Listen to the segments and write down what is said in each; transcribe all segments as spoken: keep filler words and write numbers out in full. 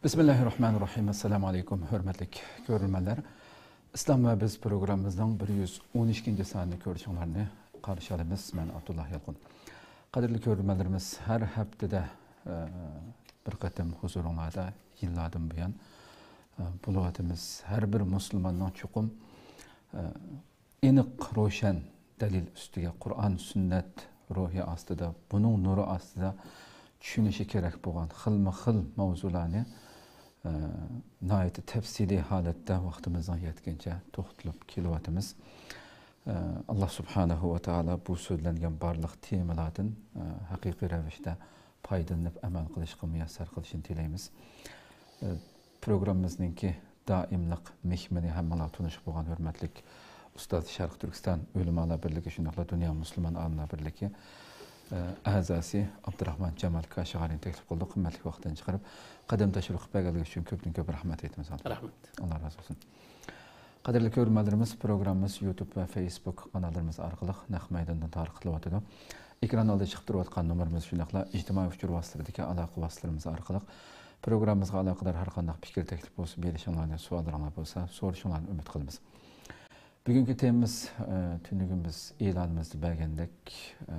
بىسمىللاھىررەھمانىررەھىم. ئەسسالامۇ ئەلەيكۇم، ھۆرمەتلىك كۆرۈرمەنلەر. ئىسلام ۋە بىز پروگراممىمىزنىڭ بىر يۈز ئون ئىككىنچى سانىنى كۆرۈشۈڭلارنى قارشى ئالىمىز. مەن ئابدۇللا يالقۇن. قەدىرلىك كۆرۈرمەنلىرىمىز، ھەر ھەپتىدە، ئە، بىر قېتىم ھۇزۇرۇڭلاردا يىللاردىن بۇيان، ئە، بولۇۋاتىمىز. ھەر بىر مۇسۇلماننىڭ چوقۇم، ئە، ئېنىق، روشەن دەلىل ئۈستىگە، قۇرئان، سۈننەت روھى ئاستىدا، بۇنىڭ نۇرى ئاستىدا چۈشىنىشى كېرەك بولغان خىلمۇ خىل ماۋزۇلارنى، ئە، ناھايىتى تەپسىلىي ھالەتتە ۋاقتىمىزنىڭ يەتكىنىچە توختىلىپ كېلىۋاتىمىز. ئە، ئاللا سۇبھانەھۇ ۋە تائالا بۇ سۆزلەنگەن بارلىق تېمىلاردىن، ئە، ھەقىقىي رەۋىشتە پايدىلىنىپ ئەمەل قىلىشقا مۇيەسسەر قىلىشىنى تىلەيمىز. ئە، پروگراممىمىزنىڭكى دائىملىق مېھمىنى، ھەممىڭلار تونۇشۇپ بولغان ھۆرمەتلىك ئۇستاز، شەرقىي تۈركىستان ئۆلىمالار بىرلىكى، شۇنداقلا دۇنيا مۇسۇلمان ئالىملار بىرلىكى، ئە، ئەزاسى ئابدۇراخمان جامال كاشىغارىنى تەكلىپ قىلدۇق. قىممەتلىك ۋاقتىنى چىقىرىپ، قەدەم تەشرىپ قىلىپ بەرگەنلىكى ئۈچۈن كۆپتىن كۆپ رەھمەت ئېيتىمىز. رەھمەت. ئاللا رازى بولسۇن. قەدىرلىك كۆرۈرمەنلىرىمىز، پروگراممىمىز يۇتۇب ۋە فېيسبۇك قاناللىرىمىز ئارقىلىق نەق مەيداندىن تارقىتىلىۋاتىدۇ. ئېكران ئالدىدا چىقىپ تۇرۇۋاتقان نومۇرىمىز، شۇنداقلا ئىجتىمائىي ئۇچۇر ۋاسىتىلىرىدىكى ئالاقە ۋاسىتىلىرىمىز ئارقىلىق پروگراممىمىزغا ئالاقىدار ھەر قانداق پىكىر، تەكلىپ بولسا، بېرىشىڭلارنى، سوئاللىرىڭلار بولسا، سورىشىڭلارنى ئۈمىد قىلىمىز. بۈگۈنكى تېمىمىز، ئە، تۈنۈگۈن بىز ئېلانىمىزدا بەرگەندەك، ئە،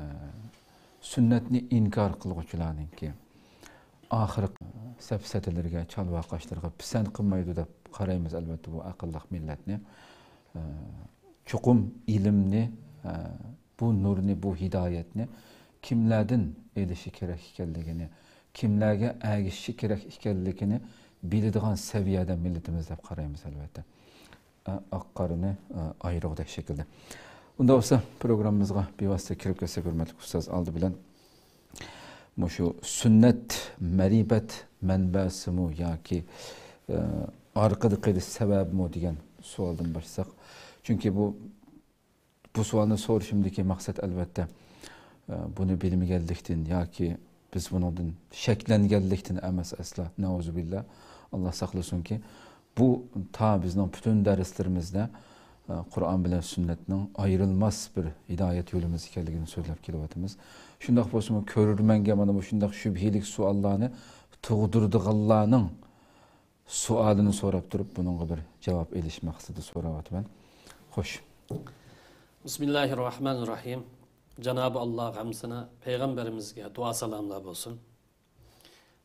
سۈننەتنى ئىنكار قىلغۇچىلارنىڭكى ئاخىرقى سەپسەتىلىرىگە، چالۋاقاشلىرىغا پىسەنت قىلمايدۇ دەپ قارايمىز، ئەلۋەتتە، بۇ ئەقىللىق مىللەتنى. ئە، چوقۇم ئىلىمنى، ئە، بۇ نۇرنى، بۇ ھىدايەتنى كىملەردىن ئېلىشى كېرەك ئىكەنلىكىنى، كىملەرگە ئەگىشىشى كېرەك ئىكەنلىكىنى بىلىدىغان سەۋىيەدە مىللىتىمىز دەپ قارايمىز، ئەلۋەتتە. ئاق قارىنى، ئە، ئايرىغۇدەك شەكىلدە. ئۇنداق بولسا، پروگراممىمىزغا بىۋاسىتە كىرىپ كەتسەك، ھۆرمەتلىك ئۇستاز، ئالدى بىلەن مۇشۇ سۈننەت مەرىپەت مەنبەسىمۇ ياكى، ئە، ئارقىدا قېلىش سەۋەبىمۇ دېگەن سوئالدىن باشلىساق. چۈنكى بۇ بۇ سوئالنى سورىشىمدىكى مەقسەت، ئەلۋەتتە، ئە، بۇنى بىلمىگەنلىكتىن ياكى بىز بۇنىڭدىن شەكلەنگەنلىكتىن ئەمەس ئەسلا، نەئۇزۇبىللا، ئاللا ساقلىسۇنكى، بۇ تا بىزنىڭ پۈتۈن دەرسلىرىمىزدە، ئە، قۇرئان بىلەن سۈننەتنىڭ ئايرىلماس بىر ھىدايەت يولىمىز ئىكەنلىكىنى سۆزلەپ كېلىۋاتىمىز. شۇنداق بولسىمۇ، كۆرۈرمەنگە مانا مۇشۇنداق شۈبھىلىك سوئاللارنى تۇغدۇرىدىغانلارنىڭ سوئالىنى سوراپ تۇرۇپ، بۇنىڭغا بىر جاۋاب ئېلىش مەقسىتىدە سوراۋاتىمەن. خوش. بىسمىللاھىررەھمانىررەھىم. جانابى ئاللاغا ھەمسىنە، پەيغەمبىرىمىزگە دۇئا سالاملار بولسۇن.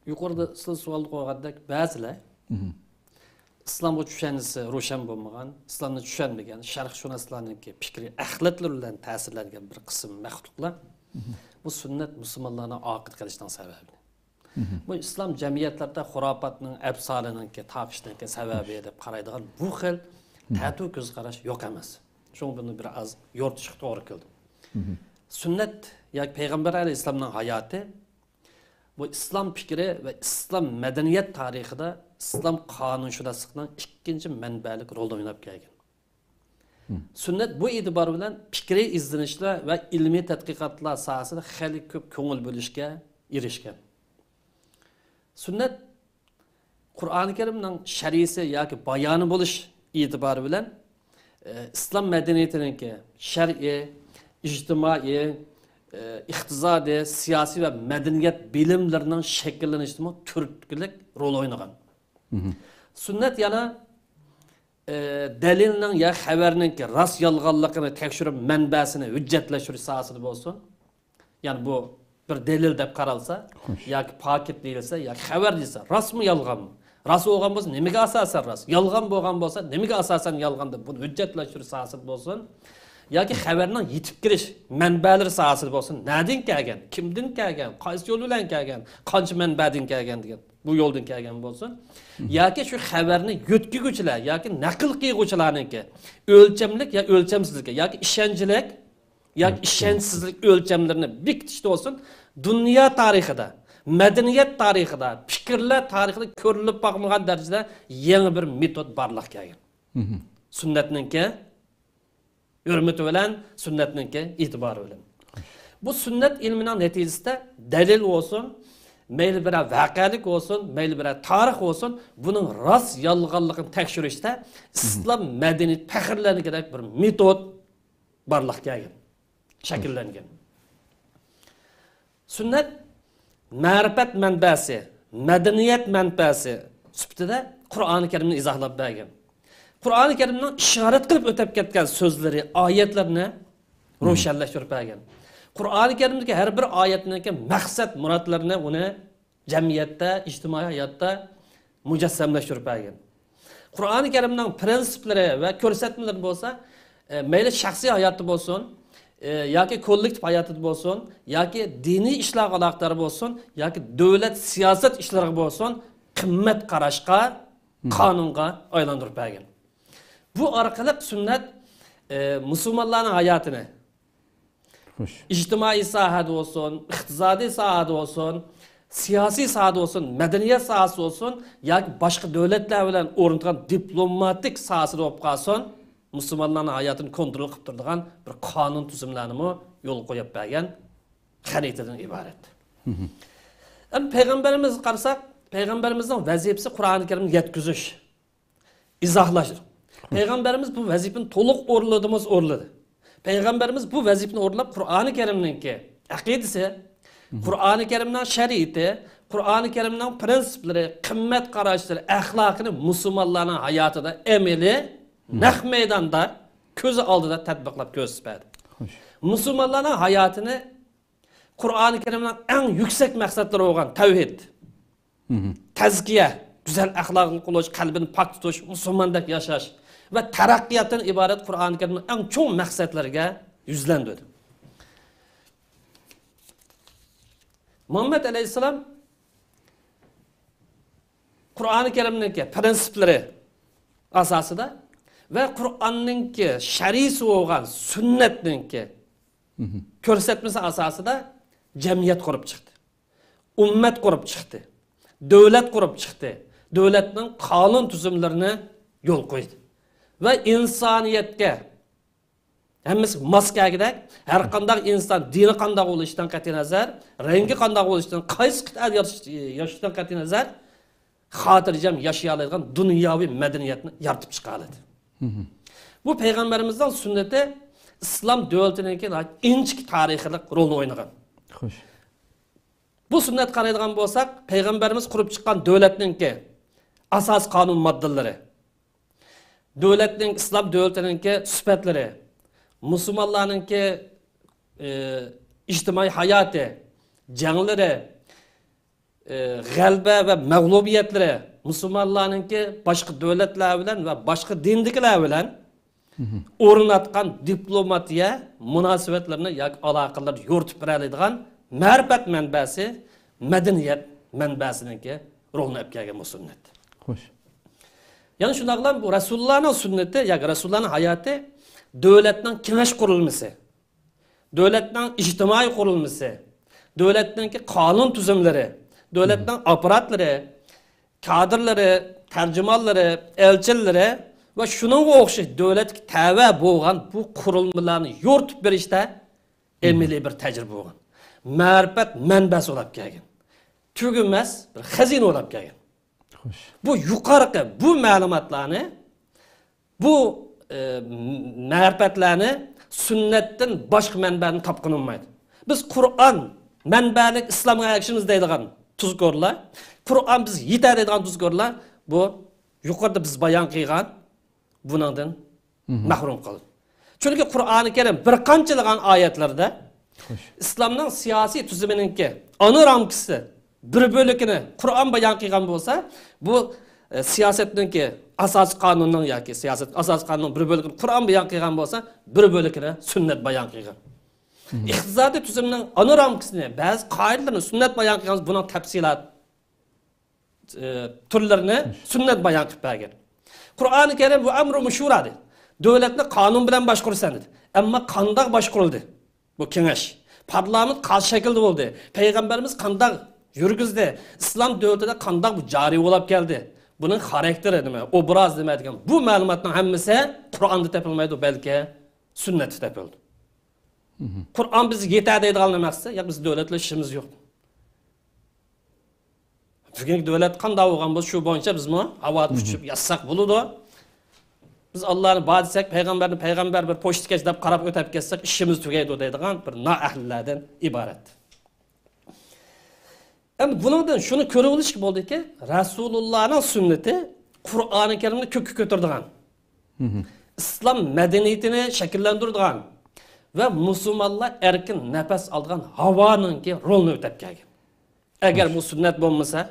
يۇقىرىدا سىز سوئالدا قويغاندەك، بەزىلەر مهم. ئىسلامغا چۈشەنچىسى روشەن بولمىغان، ئىسلامنى چۈشەنمىگەن شەرقشۇناسلارنىڭكى پىكرى ئەخلەتلىرى بىلەن تەسىرلەنگەن بىر قىسىم مەخلۇقلار مهم. بۇ سۈننەت مۇسۇلمانلارنىڭ ئاقىدا قېلىشىنىڭ سەۋەبى. مهم. بۇ ئىسلام جەمئىيەتلىرىدە خۇراپاتنىڭ، ئەپسانىنىڭكى تارقىشىنىڭكى سەۋەبى دەپ قارايدىغان بۇ خىل مهم. تەتۈر كۆز قاراش يوق ئەمەس. شۇڭا بۇنى بىر ئاز يورۇتۇشقا توغرا كېلىدۇ. مهم. سۈننەت ياكى پەيغەمبەر ئەلەيھىسسالامنىڭ ھاياتى، بۇ ئىسلام پىكرى ۋە ئىسلام مەدەنىيەت تارىخىدا ئىسلام قانۇنشۇناسلىقىنىڭ ئىككىنچى مەنبەلىك رولىنى ئويناپ كەلگەن. مم. سۈننەت بۇ ئېتىبار بىلەن پىكرىي ئىزدىنىشلەر ۋە ئىلمىي تەتقىقاتلار ساھەسىدە خېلى كۆپ كۆڭۈل بۆلۈشكە ئېرىشكەن. سۈننەت قۇرئانى كەرىمنىڭ شەرھىسى ياكى بايانى بولۇش ئېتىبارى بىلەن، ئە، ئىسلام مەدەنىيىتىنىڭكى شەرئىي، ئىجتىمائىي، ئە، ئىقتىسادىي، سىياسىي ۋە مەدەنىيەت بىلىملىرىنىڭ شەكىللىنىشىدىمۇ تۈرتكىلىك رول ئوينىغان. مم. سۈننەت يەنە ئى، دەلىلنىڭ يا خەۋەرنىڭكى راست يالغانلىقىنى تەكشۈرۈپ، مەنبەسىنى ھۆججەتلەشتۈرۈش ساھەسىدە بولسۇن. يەنى بۇ بىر دەلىل دەپ قارالسا، خوش. ياكى پاكىت دېيىلسە، ياكى خەۋەر دېيىلسە، راستمۇ، يالغانمۇ؟ راست بولغان بولسا، نېمىگە ئاساسەن راست؟ يالغان بولغان بولسا، نېمىگە ئاساسەن يالغان دەپ بۇنى ھۆججەتلەشتۈرۈش ساھەسىدە بولسۇن. ياكى خەۋەرنىڭ يېتىپ كېلىش مەنبەلىرى ساھەسىدە بولسۇن. نەدىن كەلگەن؟ كىمدىن كەلگەن؟ قايسى يول بىلەن كەلگەن؟ قانچە مەنبەدىن كەلگەن دېگەن. بۇ يولدىن كەلگەن بولسۇن، ياكى شۇ خەۋەرنى يۆتكىگۈچىلەر ياكى نەقىل قىلغۇچىلارنىڭكى ئۆلچەملىك يا ئۆلچەمسىزلىكى ياكى ئىشەنچلىك ياكى ئىشەنچسىزلىك ئۆلچەملىرىنى بېكىتىشتە بولسۇن، دۇنيا تارىخىدا، مەدەنىيەت تارىخىدا، پىكىرلەر تارىخىدا كۆرۈلۈپ باقمىغان دەرىجىدە يېڭى بىر مېتود بارلىققا كەلگەن. سۈننەتنىڭكى ھۆرمىتى بىلەن، سۈننەتنىڭكى ئېتىبارى بىلەن. بۇ سۈننەت ئىلمىنىڭ نەتىجىسىدە دەلىل بولسۇن، مەيلى بىرەر ۋەقەلىك بولسۇن، مەيلى بىرەر تارىخ بولسۇن، بۇنىڭ راست يالغانلىقىنى تەكشۈرۈشتە ئىسلام مەدەنىيىتى پەخىرلەنگۈدەك بىر مېتود بارلىققا كەلگەن، شەكىللەنگەن. سۈننەت مەرىپەت مەنبەسى، مەدەنىيەت مەنبەسى، سۈپىتىدە قۇرئانى كەرىمنى ئىزاھلاپ بەرگەن. قۇرئانى كەرىمنىڭ ئىشارەت قىلىپ ئۆتۈپ كەتكەن سۆزلىرى، ئايەتلىرىنى روشەنلەشتۈرۈپ بەرگەن. قۇرئانى كەرىمدىكى ھەر بىر ئايەتنىڭكى مەقسەت مۇرادلىرىنى ئۇنى جەمئىيەتتە، ئىجتىمائىي ھاياتتا مۇجەسسەملەشتۈرۈپ بەرگەن. قۇرئانى كەرىمنىڭ پرىنسىپلىرى ۋە كۆرسەتمىلىرى بولسا، ئە، مەيلى شەخسىي ھاياتتا بولسۇن، ئە، ياكى كوللېكتىپ ھاياتىدا بولسۇن، ياكى دىنىي ئىشلارغا ئالاقىدار بولسۇن، ياكى دۆلەت سىياسەت ئىشلىرىغا بولسۇن، قىممەت قاراشقا، قانۇنغا ئايلاندۇرۇپ بەرگەن. بۇ ئارقىلىق سۈننەت، ئە، مۇسۇلمانلارنىڭ ھاياتىنى، خوش. ئىجتىمائىي ساھەدە بولسۇن، ئىقتىسادىي ساھەدە بولسۇن، سىياسىي ساھەدە بولسۇن، مەدەنىيەت ساھەسى بولسۇن ياكى باشقا دۆلەتلەر بىلەن ئورنىتىدىغان دىپلوماتىك ساھەسىدە بولۇپ قالسۇن، مۇسۇلمانلارنىڭ ھاياتىنى كونترول قىلىپ تۇرىدىغان بىر قانۇن تۈزۈملەرنىمۇ يولغا قويۇپ بەرگەن خەرىتىدىن ئىبارەت. ئەمدى پەيغەمبىرىمىزگە قارىساق، پەيغەمبىرىمىزنىڭ ۋەزىپىسى قۇرئانى كەرىمنى يەتكۈزۈش، ئىزاھلاش. پەيغەمبىرىمىز بۇ ۋەزىپىنى تولۇق ئورۇنلىدىمۇ ئورۇنلىدى. پەيغەمبىرىمىز بۇ ۋەزىپىنى ئورۇنلاپ، قۇرئانى كەرىمنىڭكى ئەقىدىسى، قۇرئانى كەرىمنىڭ شەرىئىتى، قۇرئانى كەرىمنىڭ پرىنسىپلىرى، قىممەت قاراشلىرى، ئەخلاقىنى مۇسۇلمانلارنىڭ ھاياتىدا ئەمەلىي، نەق مەيداندا كۆز ئالدىدا تەتبىقلاپ كۆرسىتىپ بەردى. خوش. مۇسۇلمانلارنىڭ ھاياتىنى قۇرئانى كەرىمنىڭ ئەڭ يۈكسەك مەقسەتلىرى بولغان تەۋھىد، تەزكىيە، گۈزەل ئەخلاقلىق بولۇش، قەلبىنى پاك تۇتۇش، مۇسۇلماندەك ياشاش ۋە تەرەققىياتتىن ئىبارەت قۇرئانى كەرىمنىڭ ئەڭ چوڭ مەقسەتلىرىگە يۈزلەندۈردى. مۇھەممەد ئەلەيھىسسالام قۇرئانى كەرىمنىڭكى پرىنسىپلىرى ئاساسىدا ۋە قۇرئاننىڭكى شەرىئىسى بولغان سۈننەتنىڭكى كۆرسەتمىسى ئاساسىدا جەمئىيەت قۇرۇپ چىقتى. ئۈممەت قۇرۇپ چىقتى. دۆلەت قۇرۇپ چىقتى. دۆلەتنىڭ قانۇن تۈزۈملىرىنى يول قويدى. ۋە ئىنسانىيەتكە ھەممىسى ماس كەلگۈدەك، ھەر قانداق ئىنسان دىنى قانداق بولۇشىدىن قەتئىينەزەر، رەڭگى قانداق بولۇشىدىن، قايسى قىتئەدە ياشىشىدىن قەتئىينەزەر، خاتىرجەم ياشىيالايدىغان دۇنياۋى مەدەنىيەتنى يارىتىپ چىقالىدى. بۇ پەيغەمبىرىمىزنىڭ سۈننىتى ئىسلام دۆلىتىنىڭكى ئىنچىكە تارىخلىق رولنى ئوينىغان. خوش. بۇ سۈننەتكە قارايدىغان بولساق، پەيغەمبىرىمىز قۇرۇپ چىققان دۆلەتنىڭكى ئاساسىي قانۇن ماددىلىرى، دۆلەتنىڭ، ئىسلام دۆلىتىنىڭكى سۈپەتلىرى، مۇسۇلمانلارنىڭكى، ئى، ئىجتىمائىي ھاياتى، جەڭلىرى، ئى، غەلىبە ۋە مەغلۇبىيەتلىرى، مۇسۇلمانلارنىڭكى باشقا دۆلەتلەر بىلەن ۋە باشقا دىندىكىلەر بىلەن ئورناتقان دىپلوماتىيە مۇناسىۋەتلىرىنى ياكى ئالاقىلىرىنى يورۇتۇپ بېرەلەيدىغان مەرىپەت مەنبەسى، مەدەنىيەت مەنبەسىنىڭكى رولىنى ئەپ كەلگەن بۇ سۈننەت. خوش. يەنە شۇنداقلا بۇ رەسۇلۇللانىڭ سۈننىتى ياكى رەسۇلۇللانىڭ ھاياتى دۆلەتنىڭ كېڭەش قۇرۇلمىسى، دۆلەتنىڭ ئىجتىمائىي قۇرۇلمىسى، دۆلەتنىڭكى قانۇن تۈزۈملىرى، دۆلەتنىڭ ئاپپاراتلىرى، كادىرلىرى، تەرجىمانلىرى، ئەلچىلىرى ۋە شۇنىڭغا ئوخشاش دۆلەتكە تەۋە بولغان بۇ قۇرۇلمىلارنى يورۇتۇپ بېرىشتە ئەمەلىي بىر تەجرىبە بولغان. مەرىپەت مەنبەسى بولاپ كەلگەن. تۈگىمەس بىر خەزىنە بولاپ كەلگەن. خوش. بۇ يۇقىرىقى بۇ مەلۇماتلارنى، بۇ، ئە، مەرىپەتلەرنى سۈننەتتىن باشقا مەنبەدىن تاپقىلى بولمايدۇ. بىز قۇرئان مەنبەلىك ئىسلامغا ئەگىشىمىز دەيدىغان تۇزكورلار، قۇرئان بىز يېتە دەيدىغان تۇزكورلار، بۇ يۇقىرىدا بىز بايان قىلغان بۇنىڭدىن مەھرۇم قالىدۇ. چۈنكى قۇرئانى كەرىم بىر قانچىلىغان ئايەتلەردە خوش. ئىسلامنىڭ سىياسىي تۈزۈمىنىڭكى ئانا رامكىسى بىر بۆلىكىنى قۇرئان بايان قىلغان بولسا، بۇ، ئە، سىياسەتنىڭكى ئاساسىي قانۇننىڭ ياكى سىياسەت ئاساسىي قانۇننىڭ بىر بۆلىكىنى قۇرئان بايان قىلغان بولسا، بىر بۆلىكىنى سۈننەت بايان قىلغان. ئىقتىسادىي تۈزۈمنىڭ ئانا رامكىسىنى، بەزى قائىدىلىرىنى سۈننەت بايان قىلغان، بۇنىڭ تەپسىلات، ئى، تۈرلىرىنى سۈننەت بايان قىلىپ بەرگەن. قۇرئانى كەرىم ۋە ئەمرۇ مۇشۇرا دەيدۇ. دۆلەتنى قانۇن بىلەن باشقۇرىسەن دېدى. ئەمما قانداق باشقۇرۇلدى بۇ كېڭەش؟ پارلامېنت قايسى شەكىلدە بولدى؟ پەيغەمبىرىمىز قانداق يۈرگۈزدى؟ ئىسلام دۆلىتىدە قانداق بۇ جارى بولاپ كەلدى؟ بۇنىڭ خاراكتېرى نېمە؟ ئوبراز نېمە دېگەن بۇ مەلۇماتنىڭ ھەممىسى قۇرئاندا تېپىلمايدۇ، بەلكى سۈننەتتە تېپىلىدۇ. قۇرئان بىزگە يېتە دەيدىغان نېمە مەقسەت؟ يا بىز دۆلەت بىلەن ئىشىمىز يوق. بۈگۈنكى دۆلەت قانداق بولغان بولسا، شۇ بويىچە بىزمۇ ھاۋادا ئۇچۇپ ياتساق بولىدۇ. بىز ئاللانى بار دېسەك، پەيغەمبەرنى پەيغەمبەر، بىر پوچتىكەش دەپ قاراپ ئۆتۈپ كەتسەك، ئىشىمىز تۈگەيدۇ دەيدىغان بىر نائەھلىلەردىن ئىبارەت. ئەمدى بۇنىڭدىن شۇنى كۆرۈۋېلىشقا بولىدۇكى، رەسۇلۇللانىڭ سۈننىتى قۇرئانى كەرىمنى كۆككە كۆتۈرىدىغان، ئىسلام مەدەنىيىتىنى شەكىللەندۈرىدىغان ۋە مۇسۇلمانلار ئەركىن نەپەس ئالىدىغان ھاۋانىڭكى رولىنى ئۆتەپ كەلگەن. ئەگەر بۇ سۈننەت بولمىسا،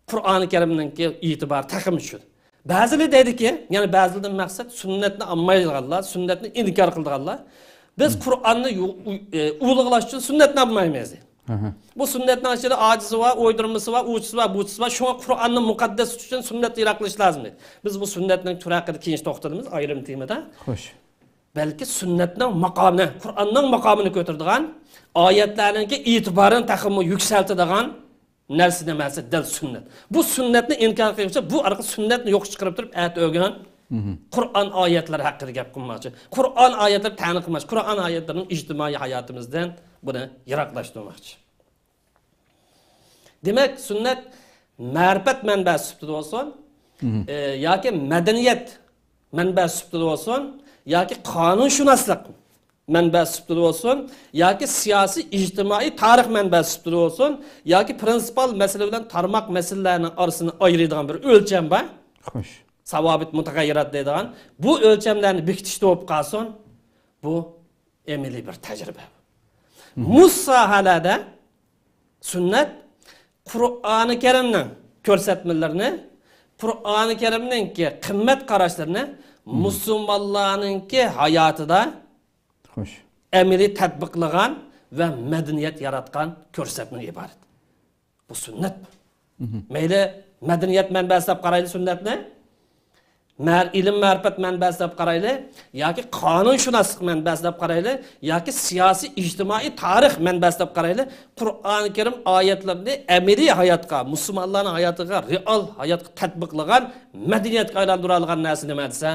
قۇرئانى كەرىمنىڭكى ئېتىبارى تېخىمۇ چۈشىدۇ. بەزىلەر دەيدىكى، يەنى بەزىلەردىن مەقسەت سۈننەتنى ئالمايدىغانلار، سۈننەتنى ئىنكار قىلىدىغانلار، بىز قۇرئاننى يۇ-، ئۇ-، ئە، ئۇلۇغلاش ئۈچۈن سۈننەتنى ئالمايمىز. بۇ سۈننەتنىڭ ئىچىدە ئاجىزى بار، ئويدۇرمىسى بار، ئۇچىسى بار، بۇچىسى بار. شۇڭا قۇرئاننى مۇقەددەس تۇتۇش ئۈچۈن سۈننەتنى يىراق قىلىش لازىم. بىز بۇ سۈننەتنىڭ تۈرى ھەققىدە كېيىن توختىلىمىز، ئايرىم تېمىدا. خوش. بەلكى سۈننەتنىڭ ماقامىنى، قۇرئاننىڭ ماقامىنى كۆتۈرىدىغان، ئايەتلەرنىڭكى ئېتىبارىنى تېخىمۇ يۈكسەلتىدىغان نەرسە نېمە دېسە، دەل سۈننەت. بۇ سۈننەتنى ئىنكار قىلغۇچى بۇ ئارقىلىق سۈننەتنى يوققا چىقىرىپ تۇرۇپ، ئەتە ئۆگۈن قۇرئان ئايەتلىرى ھەققىدە گەپ قىلماقچى. قۇرئان ئايەتلىرى تەنە قىلماقچى. قۇرئان ئايەتلىرىنىڭ ئىجتىمائىي ھاياتىمىزدىن بۇنى يىراقلاشتۇرماقچى. دېمەك، سۈننەت مەرىپەت مەنبەسى سۈپىتىدە بولسۇن، ئە، ياكى مەدەنىيەت مەنبەسى سۈپىتىدە بولسۇن، ياكى قانۇنشۇناسلىق مەنبەسى سۈپىتىدە بولسۇن، ياكى سىياسىي، ئىجتىمائىي، تارىخ مەنبەسى سۈپىتىدە بولسۇن، ياكى پرىنسىپال مەسىلە بىلەن تارماق مەسىلىلەرنىڭ ئارىسىنى ئايرىيدىغان بىر ئۆلچەم بار. خوش. ساۋابىت مۇتەغەييىرات دەيدىغان بۇ ئۆلچەملەرنى بېكىتىشتە بولۇپ قالسۇن، بۇ ئەمەلىي بىر تەجرىبە. مۇشۇ ساھەلەردە سۈننەت قۇرئانى كەرىمنىڭ كۆرسەتمىلىرىنى، قۇرئانى كەرىمنىڭكى قىممەت قاراشلىرىنى مۇسۇلمانلارنىڭكى ھاياتىدا خوش. ئەمەلىي تەتبىقلىغان ۋە مەدەنىيەت ياراتقان كۆرسەتمىدىن ئىبارەت. بۇ سۈننەت. مەيلى مەدەنىيەت مەنبەسى دەپ قارايلى سۈننەتنى، مەر-، ئىلىم مەرىپەت مەنبەسى دەپ قارايلى، ياكى قانۇنشۇناسلىق مەنبەسى دەپ قارايلى، ياكى سىياسىي ئىجتىمائىي تارىخ مەنبەسى دەپ قارايلى، قۇرئانى كەرىم ئايەتلىرىنى ئەمەلىي ھاياتقا، مۇسۇلمانلارنىڭ ھاياتىغا، رېئال ھاياتقا تەتبىقلىغان، مەدەنىيەتكە ئايلاندۇرالىغان نەرسە نېمە دېسە،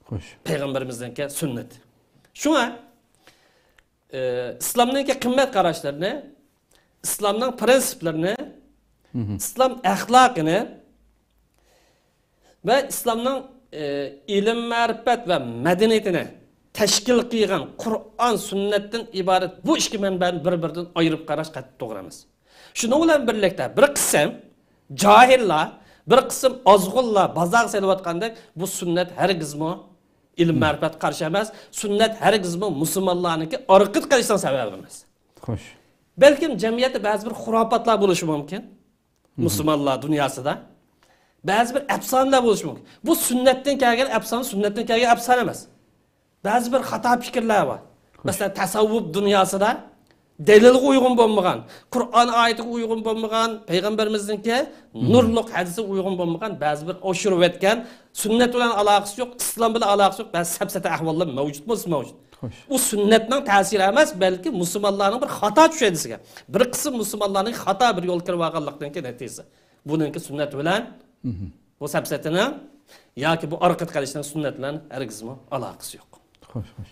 خوش. پەيغەمبىرىمىزنىڭكى سۈننىتى. شۇڭا ئى، ئىسلامنىڭكى قىممەت قاراشلىرىنى، ئىسلامنىڭ پرىنسىپلىرىنى، ئىسلام ئەخلاقىنى ۋە ئىسلامنىڭ، ئى، ئىلىم-مەرىپەت ۋە مەدەنىيىتىنى تەشكىل قىلغان قۇرئان، سۈننەتتىن ئىبارەت بۇ ئىككى مەنبەنى بىر-بىرىدىن ئايرىپ قاراش قەتئىي توغرا ئەمەس. شۇنىڭ بىلەن بىرلىكتە بىر قىسىم جاھىللار، بىر قىسىم ئازغۇنلار بازارغا سېلىۋاتقاندەك، بۇ سۈننەت ھەرگىزمۇ ئىلىم-مەرىپەتكە قارشى ئەمەس، سۈننەت ھەرگىزمۇ مۇسۇلمانلارنىڭكى ئارقىدا قېلىشنىڭ سەۋەبى ئەمەس. خوش. بەلكىم جەمئىيەتتە بەزى بىر خۇراپاتلار بولۇشى مۇمكىن. مۇسۇلمانلار دۇنياسىدا بەزى بىر ئەپسانىلەر بولۇشى مۇمكىن. بۇ سۈننەتتىن كەلگەن ئەپسانە، سۈننەتتىن كەلگەن ئەپسانە ئەمەس. بەزى بىر خاتا پىكىرلەر بار. خوش. مەسىلەن، تەسەۋۋۇپ دۇنياسىدا دەلىلگە ئۇيغۇن بولمىغان، قۇرئان ئايىتىگە ئۇيغۇن بولمىغان، پەيغەمبىرىمىزنىڭكى نۇرلۇق ھەدىسىگە ئۇيغۇن بولمىغان بەزى بىر ئاشۇرۇۋەتكەن، سۈننەت بىلەن ئالاقىسى يوق، ئىسلام بىلەن ئالاقىسى يوق بەزى سەپسەتە ئەھۋاللار مەۋجۇت بولسا مەۋجۇت. خوش. ئۇ سۈننەتنىڭ تەسىرى ئەمەس، بەلكى مۇسۇلمانلارنىڭ بىر خاتا چۈشەنچىسىگە، بىر قىسىم مۇسۇلمانلارنىڭ خاتا بىر يولغا كىرىۋالغانلىقىنىڭكى نەتىجىسى. بۇنىڭكى سۈننەت بىلەن بۇ سەپسەتىنىڭ ياكى بۇ ئارقىدا قېلىشنىڭ سۈننەت بىلەن ھەرگىزمۇ ئالاقىسى يوق. خوش، خوش.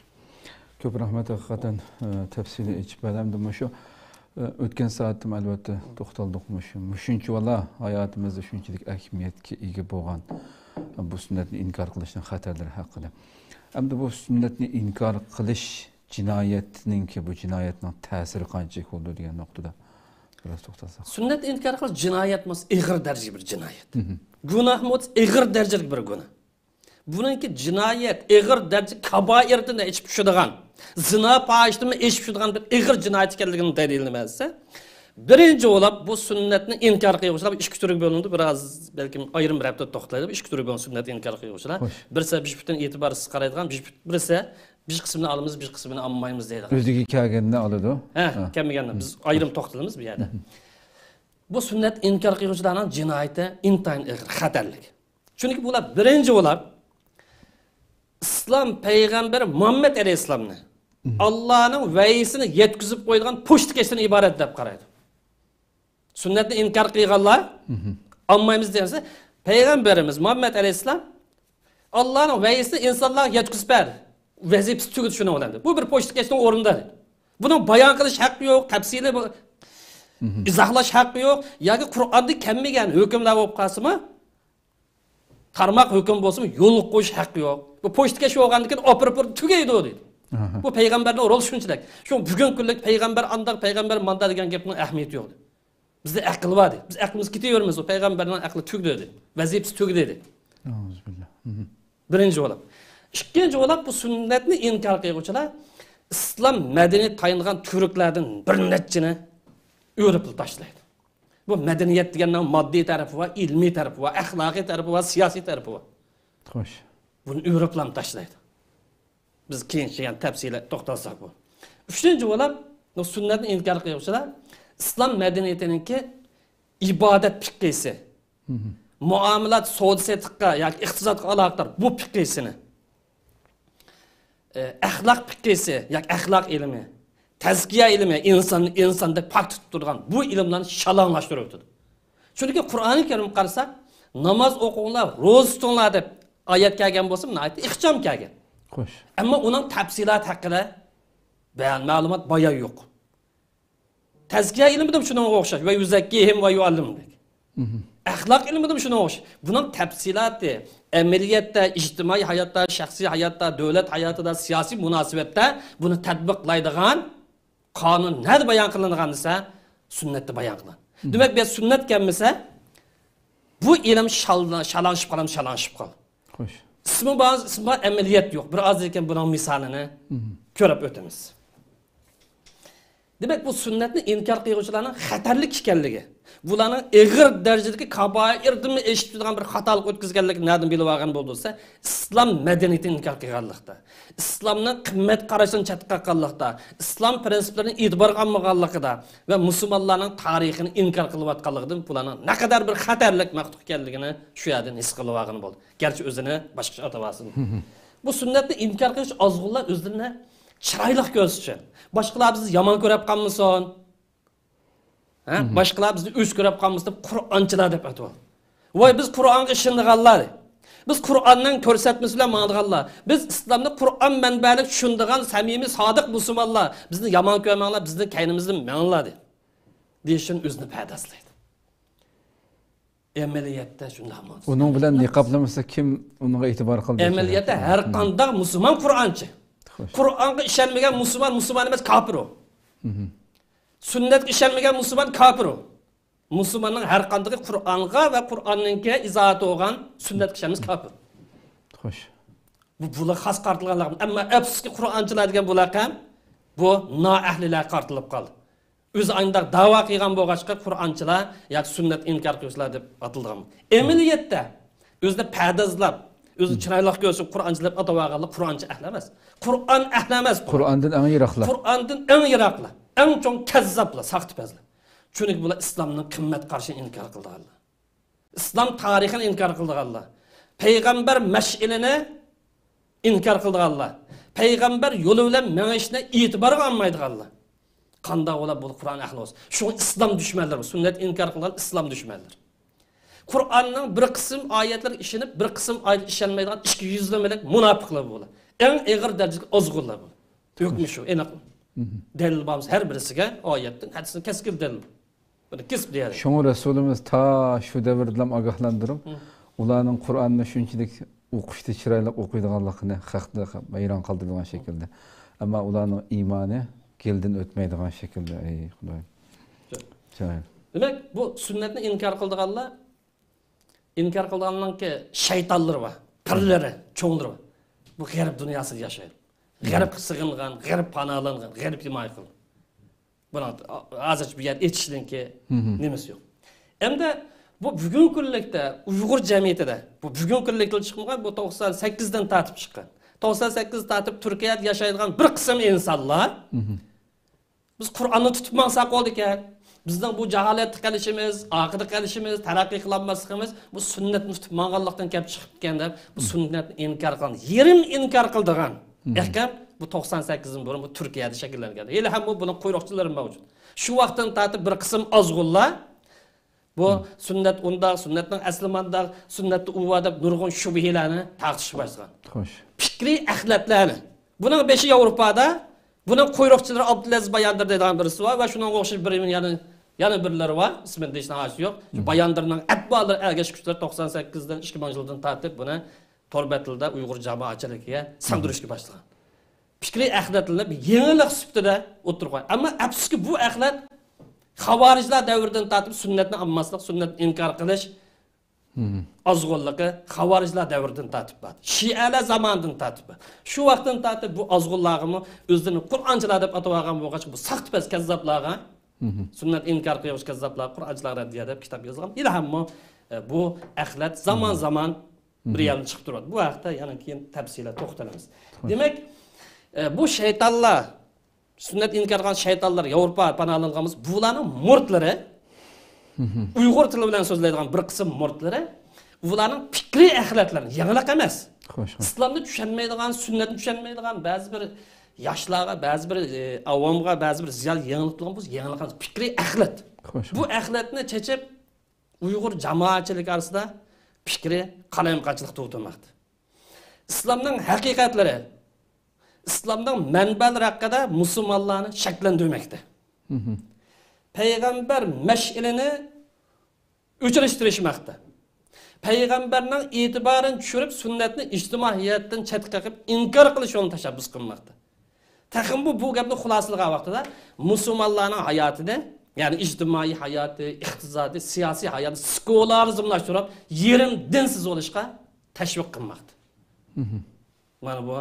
كۆپ رەھمەت، ھەقىقەتەن، ئە، تەپسىلىي ئېچىپ بەردى. ئەمدى مۇشۇ، ئە، ئۆتكەن سائەتتىمۇ ئەلۋەتتە توختالدۇق. مۇشۇ، مۇشۇنچىۋالا ھاياتىمىزدا شۇنچىلىك ئەھمىيەتكە ئىگە بولغان بۇ سۈننەتنى ئىنكار قىلىشنىڭ خەتەرلىرى ھەققىدە. ئەمدى بۇ سۈننەتنى ئىنكار قىلىش جىنايەتنىڭكى، بۇ جىنايەتنىڭ تەسىرى قانچىلىك بولىدۇ دېگەن نۇقتىدا بىراز توختالساق. سۈننەتنى ئىنكار قىلىش جىنايەت بولسا ئېغىر دەرىجىدىكى بىر جىنايەت. گۇناھ بولسا ئېغىر دەرىجىدىكى بىر گۇناھ. بۇنىڭكى جىنايەت ئېغىر دەرىجە كابائىردىن ئېشىپ چۈشىدىغان، زىنا پاھىشىدىن ئېشىپ چۈشىدىغان بىر ئېغىر جىنايەت ئىكەنلىكىنىڭ دەلىلى نېمە دېسە، بىرىنچى بولۇپ بۇ سۈننەتنى ئىنكار قىلغۇچىلار ئىككى تۈرگە بۆلۈنىدۇ. بىراز بەلكىم ئايرىم بىر ھەپتە توختىلىدۇ. ئىككى تۈرگە بۆلۈنىدۇ سۈننەتنى ئىنكار قىلغۇچىلار. خوش. بىرسى بىر بىر ئېتىبارسىز قارايدىغان، بىر، بىرسى بىر قىسمىنى ئالىمىز، بىر قىسمىنى ئالمايمىز دەيدىغان. ئۆزىگە كەلگەننى ئالىدۇ. ھە، ھە. كەلمىگەننى بىز ئايرىم توختىلىمىز بۇ يەردە. بۇ سۈننەت ئىنكار قىلغۇچىلارنىڭ جىنايىتى ئىنتايىن ئېغىر، خەتەرلىك. چۈنكى بۇلار بىرىنچى بولۇپ ئىسلام پەيغەمبىرى مۇھەممەد ئەلەيھىسسالامنى ئاللانىڭ ۋەھىيسىنى يەتكۈزۈپ قويىدىغان پوچتىكەشتىن ئىبارەت دەپ قارايدۇ. سۈننەتنى ئىنكار قىلغانلار، ئالمايمىز دېگەن، پەيغەمبىرىمىز مۇھەممەد ئەلەيھىسسالام ئاللانىڭ ۋەھىيسىنى ئىنسانلارغا يەتكۈزۈپ بەر، ۋەزىپىسى تۈگىدى شۇنىڭ بىلەن. بۇ بىر پوچتىكەشنىڭ ئورنىدا. بۇنىڭ بايان قىلىش ھەققى يوق، تەپسىلىي بۇ ئىزاھلاش ھەققى يوق. ياكى قۇرئاندا كەلمىگەن ھۆكۈملەر بولۇپ قالسىمۇ، تارماق ھۆكۈم بولسىمۇ يولغا قويۇش ھەققى يوق. بۇ پوچتىكەش بولغاندىن كېيىن ئاپىرىپ بۇرۇپ تۈگەيدۇ دېدى. ئاھا. بۇ پەيغەمبەرنىڭ رولى شۇنچىلىك. شۇ بۈگۈنكى كۈنلۈك پەيغەمبەر ئانداق، پەيغەمبەر مانداق دېگەن گەپنىڭ ئەھمىيىتى يوق. بىزدە ئەقىل بار دېدى. بىز ئەقلىمىز كېتىۋېرىمىز، ئۇ پەيغەمبەرنىڭ ئەقلى تۈگىدى دېدى. ۋەزىپىسى تۈگىدى دېدى. ئەئۇزۇبىللا. مم. بىرىنچى بولۇپ. ئىككىنچى بولۇپ، بۇ سۈننەتنى ئىنكار قىلغۇچىلار ئىسلام مەدەنىيىتى تايىنغان تۈركلەردىن بىر نەچچىنى ئۆرۈپلا تاشلايدۇ. بۇ مەدەنىيەت دېگەننىڭ ماددىي تەرىپى بار، ئىلمىي تەرىپى بار، ئەخلاقىي تەرىپى بار، سىياسىي تەرىپى بار. خوش. بۇنى ئۆرۈپلا تاشلايدۇ. بىز كېيىنچە يەنە تەپسىلىي توختالساق بۇ. ئۈچىنچى بولۇپ، بۇ سۈننەتنى ئىنكار قىلغۇچىلار ئىسلام مەدەنىيىتىنىڭكى ئىبادەت پىقىسى، مم. مۇئامىلات، سودا سېتىققا ياكى ئىقتىسادقا ئالاقىدار بۇ پىقىسىنى، ئە، ئەخلاق پىقىسى ياكى ئەخلاق ئىلمى، تەزكىيە ئىلمى، ئىنساننى ئىنساندەك پاك تۇتۇپ تۇرىدىغان بۇ ئىلىملارنى شالاڭلاشتۇرۇۋېتىدۇ. چۈنكى قۇرئانى كەرىمگە قارىساق، ناماز ئوقۇڭلار، روزا تۇتۇڭلار دەپ ئايەت كەلگەن بولسا، ناھايىتى ئىخچام كەلگەن. خوش. ئەمما ئۇنىڭ تەپسىلاتى ھەققىدە بەيان، مەلۇمات بايان يوق. تەزكىيە ئىلمىدىمۇ شۇنىڭغا ئوخشاش. ۋە يۇزەككىھىم ۋە يۇئەللىمدەك. مم. ئەخلاق ئىلمىدىمۇ شۇنىڭغا ئوخشاش. بۇنىڭ تەپسىلاتى، ئەمەلىيەتتە، ئىجتىمائىي ھاياتتا، شەخسىي ھاياتتا، دۆلەت ھاياتىدا، سىياسىي مۇناسىۋەتتە بۇنى تەتبىقلايدىغان قانۇن نەدە بايان قىلىنغان دېسە، سۈننەتتە بايان قىلىنغان. مم. دېمەك، بۇ سۈننەت كەلمىسە، بۇ ئىلىم شال-، شالاڭشىپ قالامدۇ، شالاڭشىپ قال. خوش. ئىسمى بار، ئىسمى بار، ئەمەلىيەت يوق. بىر ئازدىن كېيىن بۇنىڭ مىسالىنى مم. كۆرۈپ ئۆتىمىز. دېمەك، بۇ سۈننەتنى ئىنكار قىلغۇچىلارنىڭ خەتەرلىك ئىكەنلىكى، بۇلارنىڭ ئېغىر دەرىجىدىكى كابائىردىنمۇ ئېشىپ كېتىدىغان بىر خاتالىق ئۆتكۈزگەنلىكىنى نەدىن بىلىۋالغان بولدى دېسە، ئىسلام مەدەنىيىتىنى ئىنكار قىلغانلىقتا، ئىسلامنىڭ قىممەت قارىشىنى چەتكە قاققانلىقتا، ئىسلام پىرىنسىپلىرىنى ئېتىبارغا ئالمىغانلىقىدا ۋە مۇسۇلمانلارنىڭ تارىخىنى ئىنكار قىلىۋاتقانلىقىدىن بۇلارنىڭ نەقەدەر بىر خەتەرلىك مەخلۇق ئىكەنلىكىنى شۇ يەردىن ھېس قىلىۋالغىلى بولدى. گەرچە ئۆزىنى باشقىچە ئاتىۋالسىمۇ. بۇ سۈننەتنى ئىنكار قىلىش ئازغۇنلار ئۆزلىرىنى چىرايلىق كۆرسىتىش ئۈچۈن. باشقىلار بىزنى يامان كۆرۈپ قالمىسۇن. ھە؟ مم. باشقىلار بىزنى ئۆچ كۆرۈپ قالمىسۇن دەپ قۇرئانچىلار دەپ ئاتىۋالدى. ۋاي، بىز قۇرئانغا ئىشىنىدىغانلار. بىز قۇرئاننىڭ كۆرسەتمىسى بىلەن ماڭىدىغانلار. بىز ئىسلامنى قۇرئان مەنبەلىك چۈشىنىدىغان سەمىمىي، سادىق مۇسۇلمانلار. بىزنى يامان كۆرمەڭلار، بىزنىڭ كەينىمىزدىن مېڭىڭلار دەيدۇ. دېيىشتىن ئۆزىنى پەردازلايدۇ. ئەمەلىيەتتە شۇنداق ئەمەس. ئۇنىڭ بىلەن نىقابلىمىسا، كىم ئۇنىڭغا ئېتىبار قىلىدۇ؟ ئەمەلىيەتتە ھەر قانداق مۇسۇلمان قۇرئانچى. خوش. قۇرئانغا ئىشەنمىگەن مۇسۇلمان، مۇسۇلمان ئەمەس، كاپىر ئۇ. مم. سۈننەتكە ئىشەنمىگەن مۇسۇلمان، كاپىر ئۇ. مۇسۇلماننىڭ ھەر قاندىقى قۇرئانغا ۋە قۇرئاننىڭكى ئىزاھاتى بولغان سۈننەتكە ئىشەنمىسە، كاپىر. خوش. بۇ، بۇلار خاس قارىتىلغان لەقەم. ئەمما ئەپسۇسكى، قۇرئانچىلار دېگەن بۇ لەقەم، بۇ نائەھلىلەرگە قارىتىلىپ قالدى. ئۆزى ئانداق داۋا قىلغان بولغاچقا، قۇرئانچىلار ياكى سۈننەت ئىنكار قىلغۇچىلار دەپ ئاتىلىدىغان. ئەمەلىيەتتە ئۆزىنى پەردازلاپ، ئۆزىنى چىرايلىق كۆرسىتىپ قۇرئانچى دەپ ئاتىۋالغانلار قۇرئانچى ئەھلى ئەمەس. قۇرئان ئەھلى ئەمەس بۇلار. قۇرئاندىن ئەڭ يىراقلار. قۇرئاندىن ئەڭ يىراقلار. ئەڭ چوڭ كەززاپلار، ساختىپەزلەر. چۈنكى بۇلار ئىسلامنىڭ قىممەت قارىشىنى ئىنكار قىلىدىغانلار. ئىسلام تارىخىنى ئىنكار قىلىدىغانلار، پەيغەمبەر مەشئىلىنى ئىنكار قىلىدىغانلار، پەيغەمبەر يولى بىلەن مېڭىشنى ئېتىبارغا ئالمايدىغانلار. قانداق بولۇپ بۇ قۇرئان ئەھلى بولسا؟ شۇڭا ئىسلام دۈشمەنلىرى، سۈننەتنى ئىنكار قىلغان ئىسلام دۈشمەنلىرى. قۇرئاننىڭ بىر قىسىم ئايەتلىرىگە ئىشىنىپ، بىر قىسىم ئايەتكە ئىشەنمەيدىغان ئىككى يۈزلىمىلىك مۇناپىقلار بۇلار. ئەڭ ئېغىر دەرىجىدىكى ئازغۇنلار بۇلار. ھۆكمى شۇ، ئېنىق. دەلىل بارمىسا، ھەر بىرسىگە ئايەتتىن، ھەدىستىن كەسكىن دەلىل بار. بۇنى كېسىپ دېيەلەيدۇ. شۇڭا رەسۇلىمىز تا شۇ دەۋردىلا ئاگاھلاندۇرۇپ، مم. ئۇلارنىڭ قۇرئاننى شۇنچىلىك ئوقۇشتا چىرايلىق ئوقۇيدىغانلىقىنى خەقنى ھەيران قالدۇرىدىغان شەكىلدە. ئەمما ئۇلارنىڭ ئىمانى گېلىدىن ئۆتمەيدىغان شەكىلدە. ئەي خۇدايىم. چىرايلىق. دېمەك، بۇ سۈننەتنى ئىنكار قىلىدىغانلار، ئىنكار قىلىدىغانلارنىڭكى شەيتانلىرى بار، پىرلىرى، چوڭلىرى بار. بۇ غەرب دۇنياسىدا ياشايدۇ. غەربكە سىغىنغان، غەرب پاناھلانغان، غەرب ھىمايە قىلغان. بۇنىڭ ھازىرچە بۇ يەردە ئېيتىشنىڭكى نېمىسى يوق. ئەمدى بۇ بۈگۈنكى كۈنلۈكتە ئۇيغۇر جەمئىيىتىدە، بۇ بۈگۈنكى كۈنلۈكتە چىقمىغان، بۇ توقسان سەككىزدىن تارتىپ چىققان. توقسان سەككىز تارتىپ تۈركىيەدە ياشايدىغان بىر قىسىم ئىنسانلار، بىز قۇرئاننى تۇتۇپ ماڭساق بولىدىكەن، بىزنىڭ بۇ جاھالەتتە قېلىشىمىز، ئارقىدا قېلىشىمىز، تەرەققىي قىلالماسلىقىمىز بۇ سۈننەتنى تۇتۇپ ماڭغانلىقتىن كېلىپ چىقىپتىكەن دەپ، بۇ سۈننەتنى ئىنكار قىلغان، يېرىم ئىنكار قىلىدىغان ئەھكام بۇ توقسان سەككىزدىن بۇرۇن بۇ تۈركىيەدە شەكىللەنگەن. ھېلىھەم بۇ، بۇنىڭ قۇيرۇقچىلىرى مەۋجۇت. شۇ ۋاقىتتىن تارتىپ بىر قىسىم ئازغۇنلار بۇ سۈننەت ئۇنداق، سۈننەتنىڭ ئەسلى مانداق، سۈننەتتە ئۇ بار دەپ نۇرغۇن شۈبھىلەرنى تارقىتىشقا باشلىغان. خوش. پىكرىي ئەخلەتلەرنى. بۇنىڭ بېشى ياۋروپادا، بۇنىڭ قۇيرۇقچىلىرى ئابدۇلئەزىز باياندىر دەيدىغان بىرسى بار ۋە شۇنىڭغا ئوخشاش بىر يەنە، يەنە بىرلىرى بار. ئىسمىنى دېيىشنىڭ ھاجىتى يوق. شۇ باياندىرنىڭ ئەتبالىرى، ئەگەشكۈچىلىرى توقسان سەككىزدىن ئىككى مىڭ يىلدىن تارتىپ بۇنى تور بەتلىدە ئۇيغۇر جامائەتچىلىكىگە سىڭدۈرۈشكە باشلىغان. پىكرىي ئەخلەتلىرىنى بىر يېڭىلىق سۈپىتىدە ئوتتۇرىغا قويغان. ئەمما ئەپسۇسكى، بۇ ئەخلەت خاۋارىجلار دەۋرىدىن تارتىپ سۈننەتنى ئالماسلىق، سۈننەتنى ئىنكار قىلىش ئازغۇنلۇقى خاۋارىجلار دەۋرىدىن تارتىپ بار. شىئەلەر زامانىدىن تارتىپ بار. شۇ ۋاقىتتىن تارتىپ بۇ ئازغۇنلارغىمۇ ئۆزلىرىنى قۇرئانچىلار دەپ ئاتىۋالغان بولغاچ، بۇ ساختىپەز كەززاپلارغا، سۈننەت ئىنكار قىلغۇچ كەززاپلارغا قۇرئانچىلار رەددىيە دەپ كىتاب يازغان. ھېلىھەممۇ، ئە، بۇ ئەخلەت زامان زامان بىر يەردىن چىقىپ تۇرىدۇ. بۇ ھەقتە يەنە كېيىن تەپسىلىي توختىلىمىز. دېمەك، ئە، بۇ شەيتانلار، سۈننەت ئىنكار قىلغان شەيتانلار ياۋروپا پاناھ ئالغانمىز، بۇلارنىڭ مۇرىتلىرى، ئۇيغۇر تىلى بىلەن سۆزلەيدىغان بىر قىسىم مۇرىتلىرى، بۇلارنىڭ پىكرىي ئەخلەتلىرى يېڭىلىق ئەمەس. خوش، خوش. ئىسلامنى چۈشەنمەيدىغان، سۈننەتنى چۈشەنمەيدىغان بەزى بىر ياشلارغا، بەزى بىر، ئە، ئاۋامغا، بەزى بىر زىيان يېڭىلىق بولغان، بۇ يېڭىلىق ئەمەس، پىكرىي ئەخلەت. خوش، بۇ خوش. ئەخلەتنى چېچىپ، ئۇيغۇر جامائەتچىلىكى ئارىسىدا پىكرىي قالايمىقانچىلىق تۇغدۇرماقتا. ئىسلامنىڭ ھەقىقەتلىرى، ئىسلامنىڭ مەنبەلىرى ھەققىدە مۇسۇلمانلارنى شەكلەندۈرمەكتە. پەيغەمبەر مەشئىلىنى ئۆچۈرۈش تىرىشماقتا. پەيغەمبەرنىڭ ئېتىبارىنى چۈشۈرۈپ، سۈننەتنى ئىجتىمائىيەتتىن چەتكە قېقىپ، ئىنكار قىلىش يولىنى تەشەببۇس قىلماقتا. تېخىمۇ بۇ گەپنى خۇلاسىلىغان ۋاقتىدا مۇسۇلمانلارنىڭ ھاياتىنى، يەنى ئىجتىمائىي ھاياتى، ئىقتىسادىي، سىياسىي ھاياتى سېكۇلارىزملاشتۇرۇپ، يېرىم دىنسىز بولۇشقا تەشۋىق قىلماقتا. مانا بۇ،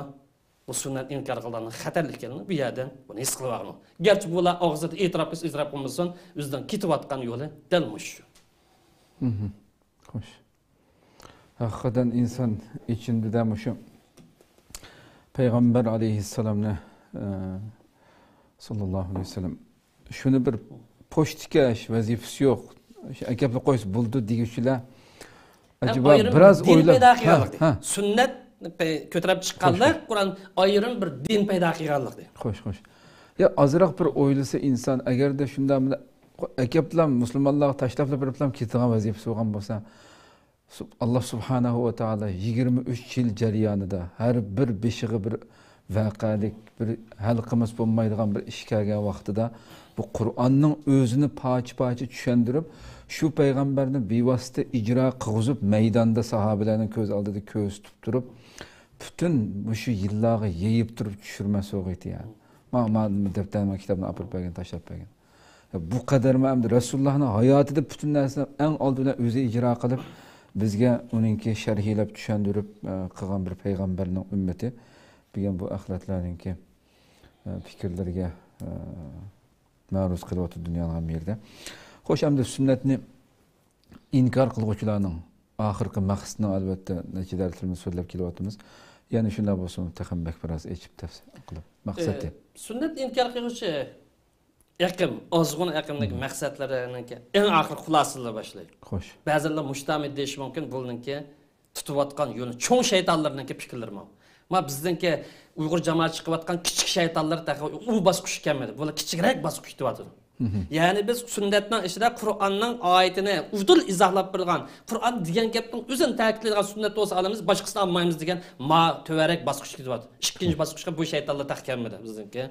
بۇ سۈننەت ئىنكار قىلىدىغان خەتەرلىك ئىكەنلىكىنى بۇ يەردىن بۇنى ھېس قىلىۋالغىنىڭ. گەرچە بۇلار ئاغزىدا ئېتىراپ قىلسا ئېتىراپ قىلمىسۇن، ئۆزىنىڭ كېتىۋاتقان يولى دەل مۇشۇ. خوش. ھەقىقەتەن ئىنسان ئېچىندىدە مۇشۇ پەيغەمبەر ئەلەيھىسسالامنى، ئە، ساللاللاھۇ ئەلەيھى ۋەسەللەم، شۇنى بىر پوچتا تىكەش ۋەزىپىسى يوق، شۇ ئەكەپلا قويسا بولىدۇ دېگۈچىلەر. ئەجەبا، ئايرىم بىراز دىن ئويلا-، پەيدا قىلغانلىقى. ھە، ھە. سۈننەت پەي-، كۆتۈرۈپ چىققانلىق، خوش، خوش. قۇرئان ئايرىم بىر دىن پەيدا قىلغانلىقى. خوش، خوش. يا ئازراق بىر ئويلىسا ئىنسان، ئەگەردە شۇنداق بىلەن ئەكەپلا مۇسۇلمانلارغا تاشلاپلا بېرىپلا كېتىدىغان ۋەزىپىسى بولغان بولسا، سۇب-، ئاللا سۇبھانەھۇ ۋە تائالا يىگىرمە ئۈچ يىل جەريانىدا ھەر بىر بېشىغا بىر ۋەقەلىك، بىر ھەل قىلمىسا بولمايدىغان بىر ئىش كەلگەن ۋاقتىدا، بۇ قۇرئاننىڭ ئۆزىنى پارچە-پارچە چۈشەندۈرۈپ، شۇ پەيغەمبەرنى بىۋاسىتە ئىجرا قىلغۇزۇپ، مەيداندا ساھابىلەرنىڭ كۆز ئالدىدا كۆرسىتىپ تۇرۇپ، پۈتۈن مۇشۇ يىللارغا يېيىپ تۇرۇپ چۈشۈرمە سوۋغىتى، يەنى. ما، ما، دەپتەرنى، كىتابنى ئاپىرىپ بەرگىن، تاشلاپ بەرگىن. بۇ قەدەرمۇ ئەمدى رەسۇلۇللاھنىڭ ھاياتىدا پۈتۈن نەرسىنى ئەڭ ئالدى بىلەن ئۆزى ئىجرا قىلىپ، بىزگە ئۇنىڭكى شەرھلەپ، چۈشەندۈرۈپ، ئە، قىلغان بىر پەيغەمبەرنىڭ ئۈممىتى. بۈگۈن بۇ ئەخلەتلەرنىڭكى، ئە، پىكىرلىرىگە، ئە، مەرۇز قېلىۋاتىدۇ دۇنيانىڭ ھەممە يېرىدە. خوش، ئەمدى سۈننەتنى ئىنكار قىلغۇچىلارنىڭ ئاخىرقى مەقسىتىنىڭ، ئەلۋەتتە، نەچچە دەرسلىرىمىزدە سۆزلەپ كېلىۋاتىمىز. يەنە شۇنداق بولسىمۇ، تېخىمۇ بەك بىراز ئېچىپ تەپسىل قىلىپ، مەقسەتى. ئى، سۈننەتنى ئىنكار قىلغۇچى ئېقىم، ئازغۇن ئېقىمدىكى مەقسەتلىرىنىڭكى ئەڭ ئاخىرقى خۇلاسىلىرى باشلايلى. خوش. بەزىلەر مۇجتەھىد دېيىشى مۇمكىن، بۇنىڭكى تۇتۇۋاتقان يولى چوڭ شەيتانلىرىنىڭكى پىكىرلىرىمۇ. ما بىزنىڭكى ئۇيغۇر جامائەت چىقىۋاتقان كىچىك شەيتانلار تېخى ئۇ باسقۇچقا كەلمىدى. بۇلار كىچىكرەك باسقۇچ كېتىۋاتىدۇ. يەنى بىز سۈننەتنىڭ ئىچىدە قۇرئاننىڭ ئايىتىنى ئۇدۇل ئىزاھلاپ بېرىدىغان، قۇرئان دېگەن گەپنىڭ ئۆزىنى تەكىتلەيدىغان سۈننەت بولسا ئالىمىز، باشقىسىنى ئالمايمىز دېگەن ما تۆۋەنرەك باسقۇچقا كېتىۋاتىدۇ. ئىككىنچى باسقۇچقا بۇ شەيتانلار تېخى كەلمىدى بىزنىڭكى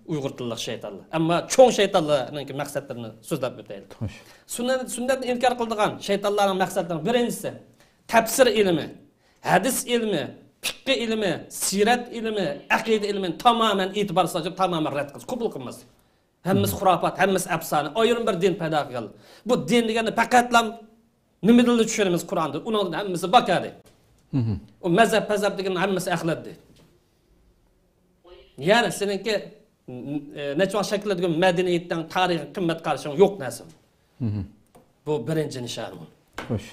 ئۇيغۇر تىللىق شەيتانلار. ئەمما چوڭ شەيتانلارنىڭكى مەقسەتلىرىنى سۆزلەپ ئۆتەيلى. خوش. سۈننەت، سۈننەتنى ئىنكار قىلىدىغان شەيتانلارنىڭ مەقسەتلىرىنىڭ بىرىنچىسى، تەپسىر ئىلمى، ھەدىس ئىلمى، پىققى ئىلمى، سىرەت ئىلمى، ئەقىدە ئىلمىنى تامامەن ئېتىبارسىز تاشلاپ، تامامەن رەت قىلىش، قوبۇل قىلماسلىق. ھەممىسى خۇراپات، ھەممىسى ئەپسانە، ئايرىم بىر دىن پەيدا قىلغان. بۇ دىن دېگەننى پەقەتلا نېمىدىنلا چۈشىنىمىز قۇرئاندىن، ئۇنىڭدىن ھەممىسى باكادى. ئۇ مەزھەپ، پەزھەپ دېگەن ھەممىسى ئەخلەتدى. يەنى سېنىڭكى، ئە، نەچچە ۋاق شەكىللەرگە مەدەنىيەتنىڭ تارىخىي قىممەت قارىشىڭ يوق نەرسە. بۇ بىرىنچى نىشانى. خوش.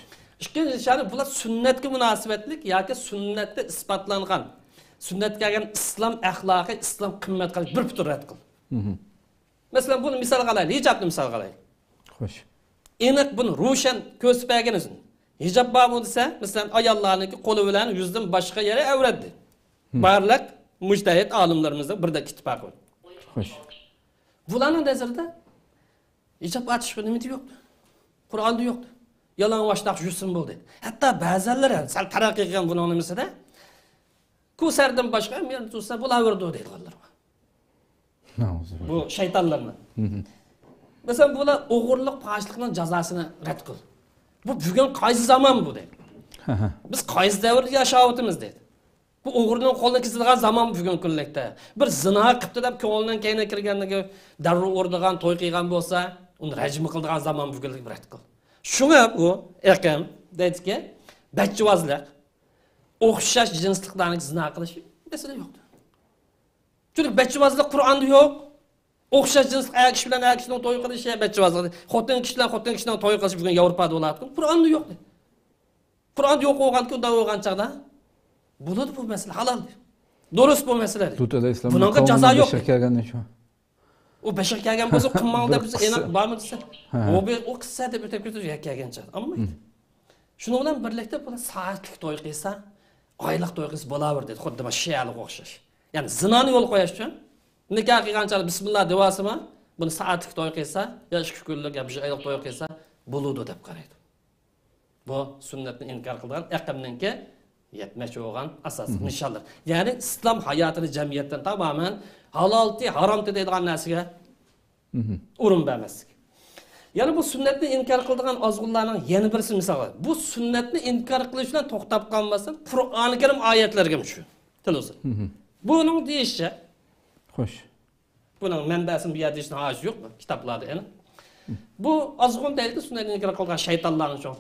ئىككىنچى نىشانى، بۇلار سۈننەتكە مۇناسىۋەتلىك ياكى سۈننەتتە ئىسپاتلانغان، سۈننەتكە كەلگەن ئىسلام ئەخلاقى، ئىسلام قىممەت قارىشى بىر پۈتۈن رەت قىل. مەسىلەن، بۇنى مىسالغا ئالايلى، ھىجابنى مىسالغا ئالايلى. خوش. ئېنىق بۇنى روشەن كۆرسىتىپ بەرگىن ئۆزىنى. ھىجاب بارمۇ دېسە، مەسىلەن، ئاياللارنىڭكى قولى بىلەن يۈزدىن باشقا يېرى ئەۋرەتتى. بارلىق مۇجتەھىد ئالىملىرىمىزنىڭ بىردەك ئىتتىپاقى بار. خوش. بۇلارنىڭ نەزىرىدە ھىجاب ئارتىشقا نېمىدە يوقتۇ؟ قۇرئاندا يوقتۇ. يالاڭ باشداق يۈرسۇن بولدى. ھەتتا بەزەنلىرى سەل تەرەققىي قىلغان بۇنىڭ نېمىسىدە، كۇسەردىن باشقا ھەممە يەردە تۇرسا بولاۋېرىدۇ دەيدىغانلىرى بار. نەئۇزۇبىللا. بۇ شەيتانلارنى. مەسىلەن، بۇلار ئوغرىلىق، پاھىشىلىقنىڭ جازاسىنى رەت قىل. بۇ بۈگۈن قايسى زامان بۇ دەيدۇ. بىز قايسى دەۋردە ياشاۋاتىمىز دەيدۇ. بۇ ئوغرىنىڭ قولىنى كېسىدىغان زامان بۈگۈنكى كۈنلۈكتە. بىر زىنا قىپتۇ دەپ كۆڭلىنىڭ كەينىگە كىرگەنلىكى دەررۇ ئۇرىدىغان، توي قىلغان بولسا، ئۇنى رەجم قىلىدىغان زامان بۈگۈنلۈك بىر ئەتقىل. شۇڭا ئۇ ئېقىم دەيدىكى، بەچچىۋازلىق، ئوخشاش جىنسلىقلارنى زىنا قىلىش مەسىلە يوقتۇر. چۈنكى بەچچىۋازلىق قۇرئاندا يوق. ئوخشاش جىنسلىق ئەر كىشى بىلەن ئەر كىشىنىڭ توي قىلىشى بەچچىۋازلىق. خوتۇن كىشى بىلەن خوتۇن كىشىنىڭ توي قىلىشى بۈگۈن ياۋروپادا بولۇۋاتىدۇ. قۇرئاندا يوق. قۇرئاندا يوق بولغانكى، ئۇنداق بولغان چاغدا بولىدۇ بۇ مەسىلە، ھالال. دۇرۇس بۇ مەسىلە. لۇت ئەلەيھىسسالامنىڭ بۇنىڭغا جازا قەۋمىنىڭ يوق. بەشىگە كەلگەندىن شۇ. ئۇ بەشىگە كەلگەن بولسا، قىلماڭ دەپ بىز ئېنىق بارمۇ دېسە، ھە، ھە، ئۇ بىر، ئۇ قىسسە دەپ ئۆتۈپ كېتىدۇ، يەككە كەلگەن چاغدا. ئەمما، ھە، شۇنىڭ بىلەن بىرلىكتە بۇلار سائەتلىك توي قىلسا، ئايلىق توي قىلسا بولاۋېرىدۇ، خۇددى مانا شىئەلىك ئوخشاش. يەنى زىنانى يولغا قويۇش ئۈچۈن نىكاھ قىلغان چاغدا بىسمىللا دېۋاسىما، بۇنى سائەتلىك توي قىلسا، يا ئىككى كۈنلۈك، يا بىر ئايلىق توي قىلسا بولىدۇ دەپ قارايدۇ. بۇ سۈننەتنى ئىنكار قىلىدىغان ئەقىمنىڭكى يەتمەكچى بولغان ئاساسلىق، مھم، نىشانلىرى. يەنى ئىسلام ھاياتىنى جەمئىيەتتىن تامامەن ھالالتى، ھارامتى دەيدىغان نەرسىگە، مھم، ئورۇن بەرمەسلىك. يەنى بۇ سۈننەتنى ئىنكار قىلىدىغان ئازغۇنلارنىڭ يەنە بىرسى مىسالى. بۇ سۈننەتنى ئىنكار قىلىش بىلەن توختاپ قالماستىن، قۇرئانى كەرىم ئايەتلىرىگىمۇ شۇ. تىلىۋالسا. مھم. بۇنىڭ دېيىشىچە، خوش. بۇنىڭ مەنبەسىنى بۇ يەردە دېيىشنىڭ ھاجىتى يوق، كىتابلاردا ئېنىق. بۇ ئازغۇن دەيدۇ، سۈننەتنى ئىنكار قىلغان شەيتانلارنىڭ شۇ.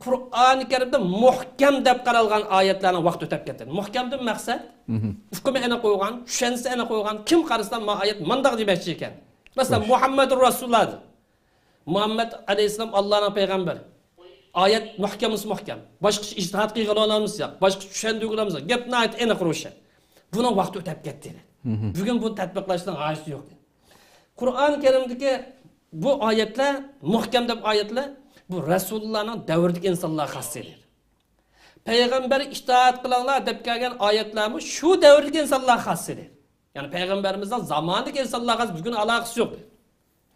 قۇرئانى كەرىمدە مۇھكەم دەپ قارالغان ئايەتلەرنىڭ ۋاقتى ئۆتەپ كەتتى. مۇھكەمدىن مەقسەت، مھم، ئۇقۇمى ئېنىق بولغان، چۈشەنچىسى ئېنىق بولغان، كىم قارىسا ما ئايەت مانداق دېمەكچى ئىكەن. مەسىلەن، خوش. مۇھەممەدۇر رەسۇلۇللاھ دېدى. مۇھەممەد ئەلەيھىسسالام ئاللانىڭ پەيغەمبىرى. ئايەت مۇھكەم بولسا مۇھكەم. باشقىچە ئىجتىھاد قىلغىلى بولمىسا ياق. باشقىچە چۈشەندۈرگىلى بولمىسا ياق. گەپ ناھايىتى ئېنىق، روشەن. بۇنىڭ ۋاقتى ئۆتەپ كەتتى. مھم. بۈگۈن بۇنى تەتبىقلاشنىڭ ھاجىتى يوق. قۇرئان كەرىمدىكى بۇ ئايەتلەر، مۇھكەم دەپ ئايەتلەر، بۇ رەسۇلۇللانىڭ دەۋرىدىكى ئىنسانلارغا خاس ئىدى. پەيغەمبەرگە ئىتائەت قىلىڭلار دەپ كەلگەن ئايەتلەرمۇ شۇ دەۋردىكى ئىنسانلارغا خاس ئىدى. يەنى پەيغەمبىرىمىزنىڭ زامانىدىكى ئىنسانلارغا خاس، بۈگۈن ئالاقىسى يوق.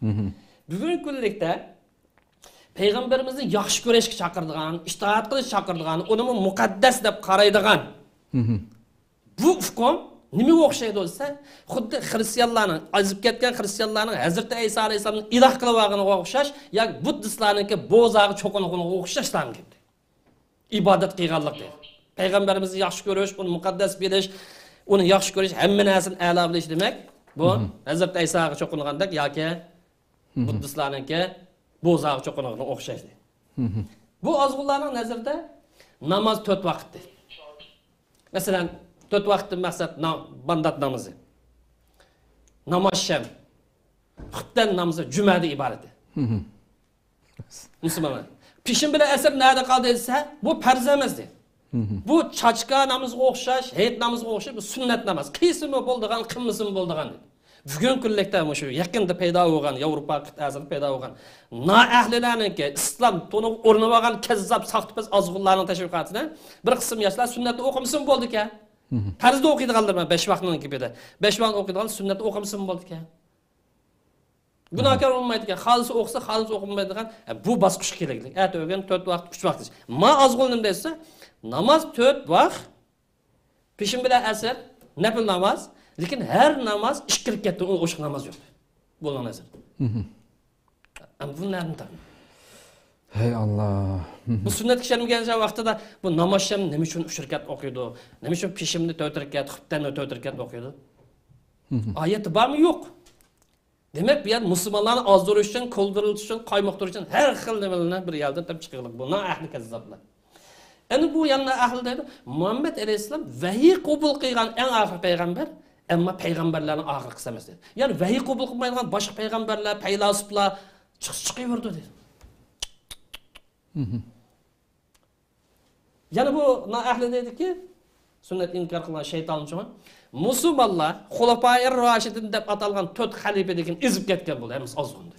مھم. بۈگۈنكى كۈنلۈكتە پەيغەمبىرىمىزنى ياخشى كۆرۈشكە چاقىرىدىغان، ئىتائەت قىلىشقا چاقىرىدىغان، ئۇنىمۇ مۇقەددەس دەپ قارايدىغان، مھم، بۇ ئۇقۇم نېمىگە ئوخشايدۇ دېسە، خۇددى خرىستىيانلارنىڭ، ئازىپ كەتكەن خرىستىيانلارنىڭ ھەزرىتى ئەيسا ئەلەيھىسسالامنى ئىلاھ قىلىۋالغىنىغا ئوخشاش ياكى بۇددىستلارنىڭكى بوزاغا چوقۇنغىنىغا ئوخشاشلا گەپ. ئىبادەت قىلغانلىق دەيدۇ. پەيغەمبىرىمىزنى ياخشى كۆرۈش، ئۇنى مۇقەددەس بىلىش، ئۇنى ياخشى كۆرۈش، ھەممە نەرسىنى ئەلا بىلىش دېمەك، بۇ، مھم، ھەزرىتى ئەيساغا چوقۇنغاندەك ياكى، مھم، بۇددىستلارنىڭكى بوزاغا چوقۇنغىنىغا ئوخشاش دەيدۇ. مھم. بۇ ئازغۇنلارنىڭ نەزىرىدە ناماز تۆت ۋاقىت دەيدۇ. مەسىلەن، تۆت ۋاقىتتىن مەقسەت نا-، بامدات نامىزى، ناماز شەم، خۇپتەن نامىزى، جۈمەدىن ئىبارەت. مھم. مۇسۇلمانلار. پېشىن بىلەن ئەسىر نەدە قالدى دېسە، بۇ پەرز ئەمەس دېدى. مھم. بۇ چاچكا نامىزىغا ئوخشاش، ھېيت نامىزىغا ئوخشاش، بۇ سۈننەت ناماز. قىلسىمۇ بولىدىغان، قىلمىسىمۇ بولىدىغان دېدى. بۈگۈنكى كۈنلۈكتە مۇشۇ يېقىندا پەيدا بولغان، ياۋروپا قىتئەسىدە پەيدا بولغان نائەھلىلەرنىڭكى، ئىسلام تونىغا ئورنىۋالغان كەززاپ، ساختىپەز ئازغۇنلارنىڭ تەشۋىقاتىدا بىر قىسىم ياشلار سۈننەتنى ئوقۇمىسىمۇ بولىدىكەن. مھم. پەرزدە ئوقۇيدىغانلىرى بار، بەش ۋاقىتنىڭكى بىردە. بەش ۋاقىت ئوقۇيدىغان سۈننەتنى ئوقۇمىسىمۇ بولىدىكەن. گۇناھكار بولمايدىكەن، خالىسا ئوقۇسا، خالىمىسا ئوقۇمايدىغان، ئە، بۇ باسقۇچقا كېلەيلى. ئەتە ئۆگەن، تۆت ۋاقىت، ئۈچ ۋاقىت. ما ئازغۇن نېمە دەيسە، ناماز تۆت ۋاق، پېشىن بىلەن ئەسىر، نەپىل ناماز، لېكىن ھەر ناماز ئىككى رەكەتتىن ئوشۇق ناماز يوق. بۇنىڭ نەزىرى. مھم. ئەمما بۇ نەدىن تاپىمەن؟ ھەي ئاللا. مھم. بۇ سۈننەتكە ئىشەنمىگەن ۋاقتىدا بۇ ناماز شەم نېمە ئۈچۈن ئۈچ رەكەت ئوقۇيدۇ؟ نېمە ئۈچۈن پېشىننى تۆت رەكەت، خۇپتەننى تۆت رەكەت ئوقۇيدۇ؟ مھم. ئايەتى بارمۇ؟ يوق. دېمەك، بۇ يەردە مۇسۇلمانلارنى ئازدۇرۇش ئۈچۈن، كولدۇرلىتىش ئۈچۈن، قايمۇقتۇرۇش ئۈچۈن ھەر خىل نېمىلەرنى بىر يەردىن تېپىپ چىقىغلىق. بۇ نائەھلى كەززاپلار. ئەنە بۇ يەنە ئەھلى دەيدۇ، مۇھەممەد ئەلەيھىسسالام ۋەھىي قوبۇل قىلغان ئەڭ ئاخىرقى پەيغەمبەر، ئەمما پەيغەمبەرلەرنىڭ ئاخىرقىسى ئەمەس دەيدۇ. يەنى ۋەھىي قوبۇل قىلمايدىغان باشقا پەيغەمبەرلەر، پەيلاسوپلار چىقسا چىقىۋېرىدۇ دەيدۇ. مھم. يەنە بۇ نائەھلى دەيدۇكى، سۈننەتنى ئىنكار قىلغان شەيتانچۇ، مۇسۇلمانلار خۇلەپائىر راشىدىن دەپ ئاتالغان تۆت خەلىپىدىن كېيىن ئېزىپ كەتكەن بولدى، ھەممىسى ئازغۇن.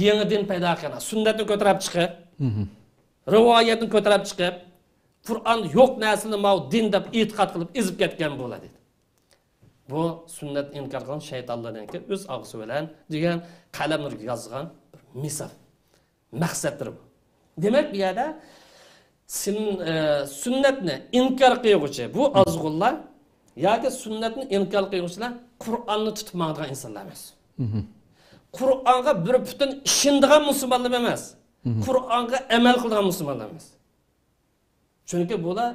يېڭى دىن پەيدا قىلغان، سۈننەتنى كۆتۈرۈپ چىقىپ، مھم، رىۋايەتنى كۆتۈرۈپ چىقىپ، قۇرئاندا يوق نەرسىنى ماۋۇ دىن دەپ ئېتىقاد قىلىپ ئېزىپ كەتكەن بولدى. بۇ سۈننەتنى ئىنكار قىلغان شەيتانلارنىڭكى ئۆز ئاغزى بىلەن دېگەن قەلەملىرىگە يازغان بىر مىسال. مەقسەتلىرى بۇ. دېمەك، بۇ يەردە سىن-، ئە، سۈننەتنى ئىنكار قىلغۇچى بۇ ئازغۇنلار ياكى سۈننەتنى ئىنكار قىلغۇچىلار قۇرئاننى تۇتۇپ ماڭىدىغان ئىنسانلار ئەمەس. مھم. قۇرئانغا بىر پۈتۈن ئىشىنىدىغان مۇسۇلمانلار ئەمەس. مھم. قۇرئانغا ئەمەل قىلىدىغان مۇسۇلمانلار ئەمەس. چۈنكى بۇلار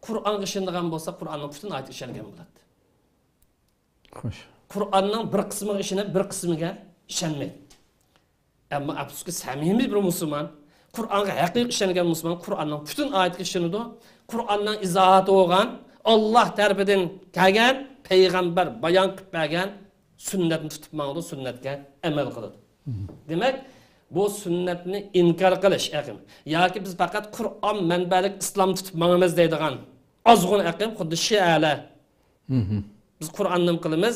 قۇرئانغا ئىشىنىدىغان بولسا، قۇرئاننىڭ پۈتۈن ئايىتىگە ئىشەنگەن بولاتتى. خوش. قۇرئاننىڭ بىر قىسمىغا ئىشىنىپ، بىر قىسمىگە ئىشەنمەيدۇ. ئەمما ئەپسۇسكى، سەمىمىي بىر مۇسۇلمان، قۇرئانغا ھەقىقىي ئىشەنگەن مۇسۇلمان قۇرئاننىڭ پۈتۈن ئايىتىگە ئىشىنىدۇ. قۇرئاننىڭ ئىزاھاتى بولغان، ئاللاھ تەرىپىدىن كەلگەن، پەيغەمبەر بايان قىلىپ بەرگەن سۈننەتنى تۇتۇپ ماڭىدۇ، سۈننەتكە ئەمەل قىلىدۇ. دېمەك، بۇ سۈننەتنى ئىنكار قىلىش ئېقىم ياكى بىز پەقەت قۇرئان مەنبەلىك ئىسلام تۇتۇپ ماڭىمىز دەيدىغان ئازغۇن ئېقىم خۇددى شىئەلەر. بىز قۇرئاننى نېمە قىلىمىز؟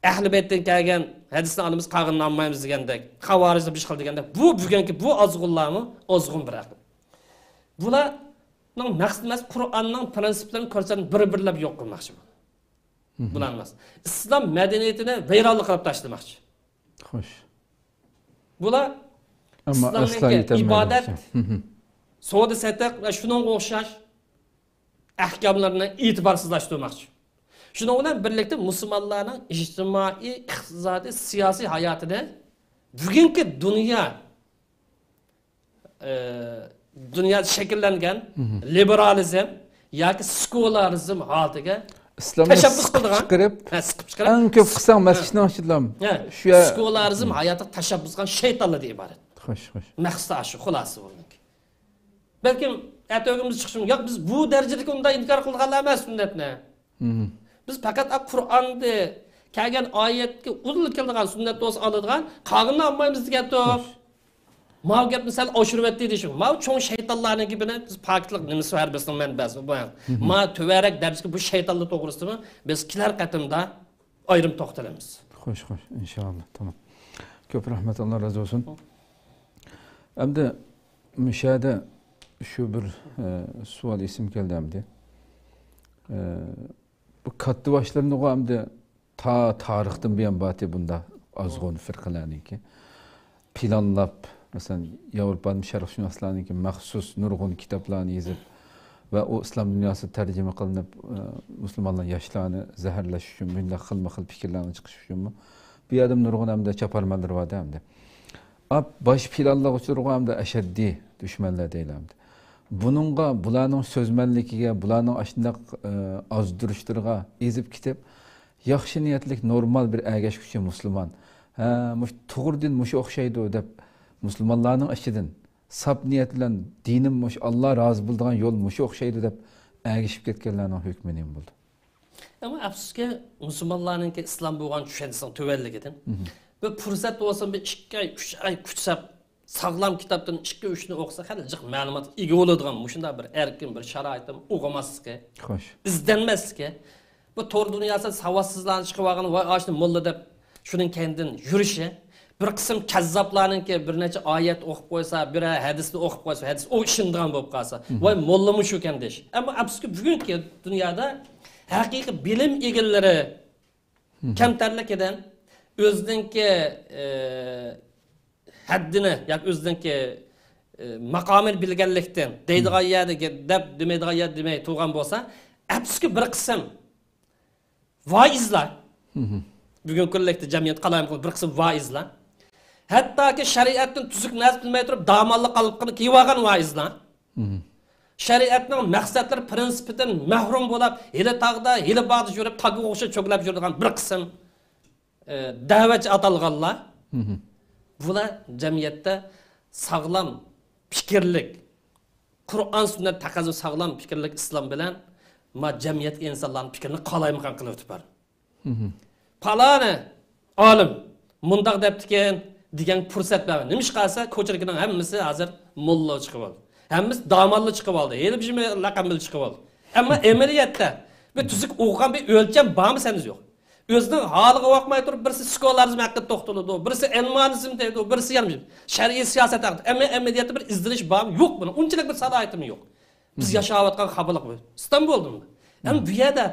ئەھلى بەيتتىن كەلگەن ھەدىسنى ئالىمىز، قالغىنىنى ئالمايمىز دېگەندەك. خاۋارىجلار بىر خىل دېگەندەك. بۇ بۈگۈنكى بۇ ئازغۇنلارمۇ ئازغۇن بىر ئەقىم. بۇلارنىڭ مەقسىتى ئەمەس، قۇرئاننىڭ پرىنسىپلىرىنى، كونسېپتلىرىنى بىر-بىرلەپ يوق قىلماقچى. بۇلار ئەمەس. ئىسلام مەدەنىيىتىنى ۋەيرانلىق قىلىپ تاشلىماقچى. خوش. بۇلار ئەمما ئەسلا ئىسلامنىڭكى يېتەلمەيدۇ. ئىبادەت، سودا سېتىق ۋە شۇنىڭغا ئوخشاش ئەھكاملىرىنى ئېتىبارسىزلاشتۇرماقچى. شۇنىڭ بىلەن بىرلىكتە مۇسۇلمانلارنىڭ ئىجتىمائىي، ئىقتىسادىي، سىياسىي ھاياتىنى بۈگۈنكى دۇنيا، ئى، دۇنيادا شەكىللەنگەن لىبېرالىزم ياكى سېكۇلارىزم ھالىتىگە ئىسلامنى تەشەببۇس سىقىپ قىلىدىغان، چىقىرىپ، ھە، سىقىپ چىقىرىپ، ئەڭ كۆپ قىلساڭ ھە. مەسچىتنىڭ ئىچىدىلا ھە. شۇ يەر سېكۇلارىزم ھاياتىغا تەشەببۇس قىلغان شەيتانلاردىن ئىبارەت. خوش، خوش. مەقسىتى ئاشۇ، خۇلاسە بۇنىڭكى. بەلكىم ئەتىگۈن بىز چىقىشىمىز، ياق، بىز بۇ دەرىجىدىكى ئۇنداق ئىنكار قىلىدىغانلار ئەمەس سۈننەتنى. مم. بىز پەقەت قۇرئاندا كەلگەن ئايەتكە ئۇدۇل كېلىدىغان سۈننەت بولسا ئالىدىغان، قالغىنىنى ئالمايمىز دېگەنتۇق. خوش. ماۋۇ گەپنى سەل ئاشۇرۇۋەتتى دېيىشىم. ماۋۇ چوڭ شەيتانلارنىڭ گېپىنى بىز پاكىتلىق نېمىسى ھەربىسىنىڭ مەنبەسى بۇ. مم. ما تۆۋەنرەك دەرىجىدىكى بۇ شەيتانلار توغرىسىدىمۇ بىز كېلەر قېتىمدا ئايرىم توختىلىمىز. خوش، خوش، ئىنشائاللا. تامام. كۆپ رەھمەت، ئاللا رازى بولسۇن. ئەمدى مۇشۇ يەردە شۇ بىر، ئە، سوئال ئېسىمگە كەلدى ئەمدى. ئە، بۇ كاتتا باشلىرىنىغۇ ئەمدى تا تارىختىن بۇيان بارتى بۇنداق ئازغۇن فىرقىلەرنىڭكى. پىلانلاپ، مەسىلەن، ياۋروپانىڭ شەرقشۇناسلارنىڭكى مەخسۇس نۇرغۇن كىتابلارنى يېزىپ ۋە ئۇ ئىسلام دۇنياسىدا تەرجىمە قىلىنىپ، ئە، مۇسۇلمانلار ياشلارنى زەھەرلەش ئۈچۈن، مۇنداق خىلمۇ خىل پىكىرلەرنى چىقىش ئۈچۈنمۇ بۇ يەردە نۇرغۇن ئەمدى چاپارمەنلىرى بار-دە ئەمدى. ئاپ باش پىلانلىغۇچىلىرىغۇ ئەمدى ئەشەددىي دۈشمەنلەر دەيلى ئەمدى. بۇنىڭغا، بۇلارنىڭ سۆزمەنلىكىگە، بۇلارنىڭ ئاشۇنداق، ئە، ئازدۇرۇشلىرىغا ئېزىپ كېتىپ، ياخشى نىيەتلىك، نورمال بىر ئەگەشكۈچى مۇسۇلمان، ھە، مۇشۇ توغرا دىن مۇشۇ ئوخشايدۇ دەپ، مۇسۇلمانلارنىڭ ئىچىدىن ساپ نىيەت بىلەن دىنىم مۇشۇ، ئاللا رازى بولىدىغان يول مۇشۇ ئوخشايدۇ دەپ ئەگىشىپ كەتكەنلەرنىڭ ھۆكمى نېمە بولىدۇ؟ ئەمما ئەپسۇسكى، مۇسۇلمانلارنىڭكى ئىسلام بولغان چۈشەنچىسىنىڭ تۆۋەنلىكىدىن بىر پۇرسەت بولسا، بىر ئىككى ئاي، ئۈچ ئاي كۈتسەپ، ساغلام كىتابتىن ئىككى، ئۈچنى ئوقۇسا، خېلى جىق مەلۇماتقا ئىگە بولىدىغان مۇشۇنداق بىر ئەركىن بىر شارائىتىم ئوقۇماسلىقى، خوش. ئىزدەنمەسلىكى، بۇ تور دۇنياسىدا ساۋاتسىزلارنى چىقىۋالغان، ۋاي، ئاشۇنى موللا دەپ شۇنىڭ كەينىدىن يۈرۈشى، بىر قىسىم كەززاپلارنىڭكى بىر نەچچە ئايەت ئوقۇپ قويسا، بىر ھەدىسنى ئوقۇپ قويسا، ھەدىس ئۇ ئىشىنىدىغان بولۇپ قالسا، ۋاي، موللىمۇ شۇكەن دېيىش. ئەمما ئەپسۇسكى، بۈگۈنكى دۇنيادا ھەقىقىي بىلىم ئىگىلىرى كەمتەرلىكىدىن، ئۆزىنىڭكى، ئى، ھەددىنى ياكى ئۆزىنىڭكى، ئى، ماقامىنى بىلگەنلىكتىن، دەيدىغان يەردە گەپ دەپ، دېمەيدىغان يەردە دېمەي تۇرغان بولسا، ئەپسۇسكى، بىر قىسىم ۋائىزلار، بۈگۈنكى كۈنلۈكتە جەمئىيەت قالايمىقان بىر قىسىم ۋائىزلار، ھەتتاكى شەرىئەتتىن تۈزۈك نەرسە بىلمەي تۇرۇپ، داماللىق قالپىقىنى كىيىۋالغان ۋائىزلار، شەرىئەتنىڭ مەقسەتلىرى، پرىنسىپىدىن مەھرۇم بولۇپ، ھىيلە تاغدا، ھىيلە باغدا يۈرۈپ، تاغقا ئوخشاپ چۆگىلەپ يۈرىدىغان بىر قىسىم، ئى، دەۋەتچى ئاتالغانلار، بۇلار جەمئىيەتتە ساغلام پىكىرلىك، قۇرئان سۈننەت تەقەززا ساغلام پىكىرلىك ئىسلام بىلەن ما جەمئىيەتتىكى ئىنسانلارنىڭ پىكرىنى قالايمىقان قىلىۋېتىپ بار. پالانى ئالىم مۇنداق دەپتىكەن دېگەن پۇرسەت بەرمەي. نېمىشقا دېسە، كوچىدىكىنىڭ ھەممىسى ھازىر موللا چىقىۋالدى. ھەممىسى داماللا چىقىۋالدى. ھېلى بىر لەقەم بىلەن چىقىۋالدى. ئەمما ئەمەلىيەتتە بىر تۈزۈك ئوقۇغان بىر ئۆلچەم بارمۇ سەندە؟ يوق. ئۆزىنىڭ ھالىغا باقماي تۇرۇپ، بىرسى سېكۇلارىزم ھەققىدە توختىلىدۇ، بىرسى ئەلمانىزم دەيدۇ، بىرسى يەنە شەرئىي سىياسەت ھەققىدە. ئەمما ئەمەلىيەتتە بىر ئىزدىنىش بارمۇ؟ يوق بۇنىڭ. ئۇنچىلىك بىر سالاھىيىتىمۇ يوق. بىز ياشاۋاتقان خاپىلىق بۇ. ئىستانبۇلدىمۇ؟ ئەمما بۇ يەردە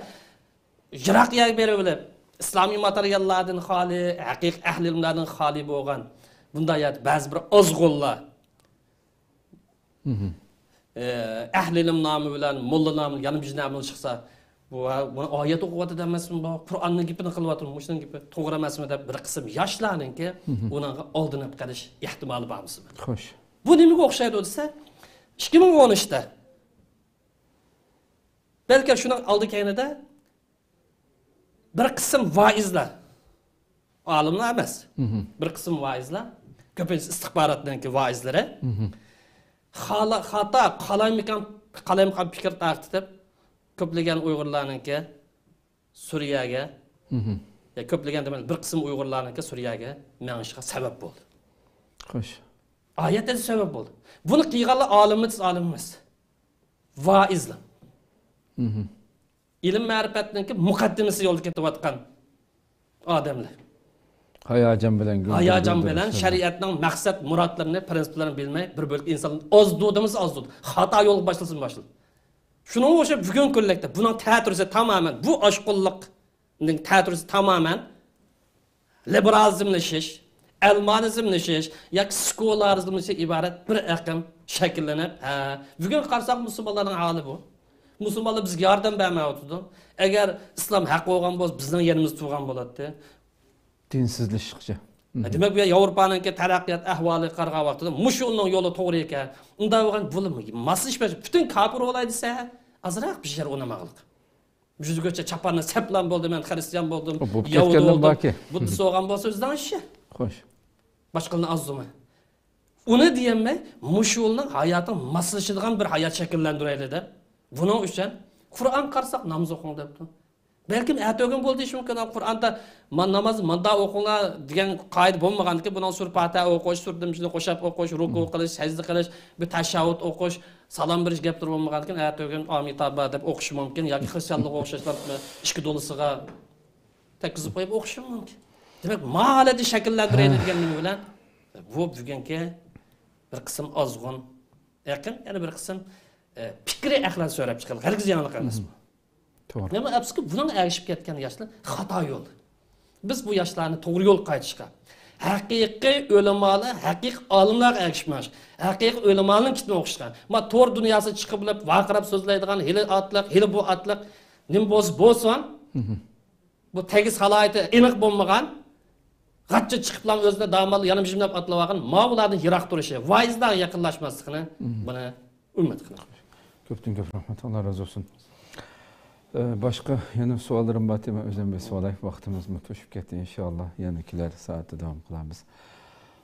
يىراق يەرگە بېرىۋېلىپ، ئىسلامىي ماتېرىياللاردىن خالىي، ھەقىقىي ئەھلى ئىلىملاردىن خالىي بولغان بۇنداق يەردە بەزى بىر ئازغۇنلار، ئە، ئەھلى ئىلىم نامى بىلەن، موللا نامى، يەنە بىر نامى چىقسا، بۇ، بۇ ئايەت ئوقۇۋاتىدۇ ئەمەسمۇ بۇ؟ قۇرئاننىڭ گېپىنى قىلىۋاتىدۇ، مۇشۇنىڭ گېپى توغرا ئەمەسمۇ دەپ بىر قىسىم ياشلارنىڭكى ئۇنىڭغا ئالدىنىپ قېلىش ئېھتىمالى بارمۇ سىزدە؟ خوش. بۇ نېمىگە ئوخشايدۇ دېسە، ئىككى مىڭ ئون ئۈچتە بەلكى شۇنىڭ ئالدى كەينىدە بىر قىسىم ۋائىزلار، ئالىملار ئەمەس، بىر قىسىم ۋائىزلار كۆپىنچىسى ئىستىخباراتنىڭكى ۋائىزلىرى. خالا-، خاتا، قالايمىقان، قالايمىقان پىكىر تارقىتىپ، كۆپلىگەن ئۇيغۇرلارنىڭكى سۈرىيەگە، يا كۆپلىگەن دېمەيلى، بىر قىسىم ئۇيغۇرلارنىڭكى سۈرىيەگە مېڭىشىغا سەۋەب بولدى. خوش. ئايەتتە سەۋەب بولدى. بۇنى قىلغانلار ئالىممۇ، ئالىم ئەمەس. ۋائىزلار. ئىلىم مەرىپەتنىڭكى مۇقەددىمىسى يولدا كېتىۋاتقان ئادەملەر. ھاياجان بىلەن گۈلدۈر، ھاياجان گۈلدۈر بىلەن سۆزلەپ. شەرىئەتنىڭ مەقسەت مۇرادلىرىنى، پىرىنسىپلىرىنى بىلمەي، بىر بۆلەك ئىنسان ئازدۇ دېمىسە ئازدۇ. خاتا يولغا باشلىسىمۇ باشلىدى. شۇنىڭغا ئوخشاپ بۈگۈنكى كۈنلۈكتە بۇنىڭ تەتۈرىسى تامامەن، بۇ ئاشقۇنلۇقنىڭ تەتۈرىسى تامامەن لىبېرالىزملىشىش، ئەلمانىزملىشىش ياكى سېكۇلارىزملىشىشتىن ئىبارەت بىر ئېقىم شەكىللىنىپ، ھە، بۈگۈن قارىساق مۇسۇلمانلارنىڭ ھالى بۇ. مۇسۇلمانلار بىزگە ياردەم بەرمەيۋاتىدۇ. ئەگەر ئىسلام ھەق بولغان بولسا، بىزنىڭ يېنىمىزدا تۇرغان بولاتتى. دىنسىزلىشىشقىچە. دېمەك، بۇ ياۋروپانىڭكى تەرەققىيات ئەھۋالىغا قارىغان ۋاقتىدا مۇشۇ ئۇنىڭ يولى توغرا ئىكەن. ئۇنداق بولغان بۇلىمۇ ماسلىشىپ، پۈتۈن كاپىر بولاي دېسە، ئازراق بىر شەر ئۇنىماقلىق. يۈزىگىچە چاپاننى سەپلەم بولدى، مەن خرىستىيان بولدۇم، بولۇپ يەھۇدىي كەتكەنلەر بولدۇم. باركى. بۇددىست بولغان بولسا ئۆزىنىڭ ئىشى. خوش. باشقىلارنى ئازدۇرماي. ئۇنى دېيەلمەي، مۇشۇ يولنىڭ ھاياتىغا ماسلىشىدىغان بىر ھايات شەكىللەندۈرەيلى دەپ. بۇنىڭ ئۈچۈن قۇرئان قارىساق ناماز ئوقۇڭ دەپتۇ. بەلكىم ئەتىگۈن بولدى شۇ كۈنى قۇرئاندا ما-، ناماز ماندا ئوقۇڭلار دېگەن قائىدە بولمىغاندىكىن، بۇنىڭ سۈرە پاتىھە ئوقۇش، سۈرە دىمشىنى قوشاپ ئوقۇش، رۇكۇ قىلىش، سەجدە قىلىش، بىر تەشەھھۇد ئوقۇش، سالام بېرىش گەپلىرى بولمىغاندىكىن، ئەتىگۈن ئامىتابا دەپ ئوقۇشى مۇمكىن ياكى خرىستىيانلارغا ئوخشاشلا ئىككى دولىسىغا تەگكۈزۈپ قويۇپ ئوقۇشى مۇمكىن. دېمەك، ما ھالەتنى شەكىللەندۈرەيلى دېگەن نېمە بىلەن؟ بۇ بۈگۈنكى بىر قىسىم ئازغۇن ئېقىم، يەنە بىر قىسىم، ئە، پىكرىي ئەخلەت سۆرەپ چىقىدۇ. ھەرگىز يېڭىلىق ئەمەس بۇ. توغرا. نېمە ئەپسۇسكى، بۇنىڭ ئەگىشىپ كەتكەن ياشلار خاتا يول. بىز بۇ ياشلارنى توغرا يولغا قايتىشقا، ھەقىقىي ئۆلىمالار، ھەقىقىي ئالىملارغا ئەگىشىپ مېڭىش، ھەقىقىي ئۆلىمالارنىڭ كېتىنى ئوقۇشقا، ما تور دۇنياسىغا چىقىپ بولۇپ ۋارقىراپ سۆزلەيدىغان ھېلى ئاتلىق، ھېلى بۇ ئاتلىق، نېمە بولسا بولسۇن، بۇ تەگىش سالاھىيىتى ئېنىق بولمىغان، غاچچا چىقىپلا ئۆزىنى داموللا يانا مىجىملاپ ئاتلاۋالغان ماۋۇلاردىن يىراق تۇرۇشى، ۋائىزلارغا يېقىنلاشماسلىقىنى، بۇنى ئۈمىد قىلىمەن. كۆپتىن كۆپ رەھمەت، ئاللا رازى بولسۇن. ئە، باشقا يەنە سوئاللىرىم بار، مەن ئۆزۈم بىر سوراي، ۋاقتىمىزمۇ توشۇپ كەتتى، ئىنشائاللا يەنە كېلەر سائەتتە داۋام قىلارمىز.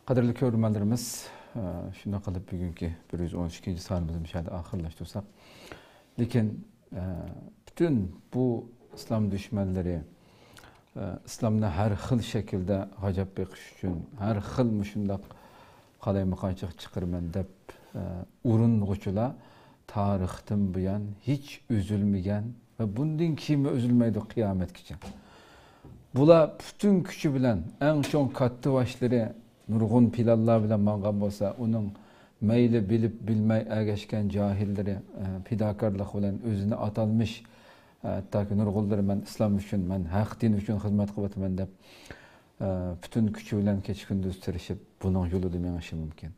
قەدىرلىك كۆرۈرمەنلىرىمىز، ئە، شۇنداق قىلىپ بۈگۈنكى بىر يۈز ئون ئىككىنچى سانىمىزنى مۇشۇ يەردە ئاخىرلاشتۇرساق. لېكىن، ئە، پۈتۈن بۇ ئىسلام دۈشمەنلىرى، ئە، ئىسلامنى ھەر خىل شەكىلدە غاجاپ بېقىش ئۈچۈن، ھەر خىل مۇشۇنداق قالايمىقانچىلىق چىقىرىمەن دەپ، ئە، ئۇرۇنغۇچىلار تارىختىن بۇيان ھېچ ئۈزۈلمىگەن ۋە بۇندىن كېيىنمۇ ئۈزۈلمەيدۇ قىيامەتكىچە. بۇلار پۈتۈن كۈچى بىلەن ئەڭ چوڭ كاتتىباشلىرى نۇرغۇن پىلانلار بىلەن ماڭغان بولسا، ئۇنىڭ مەيلى بىلىپ بىلمەي ئەگەشكەن جاھىللىرى، ئە، پىداكارلىق بىلەن ئۆزىنى ئاتالمىش، ئە، ھەتتاكى نۇرغۇنلىرى مەن ئىسلام ئۈچۈن، مەن ھەق دىن ئۈچۈن خىزمەت قىلىۋاتىمەن دەپ، ئە، پۈتۈن كۈچى بىلەن كېچە-كۈندۈز تىرىشىپ، بۇنىڭ يولىدا مېڭىشى مۇمكىن.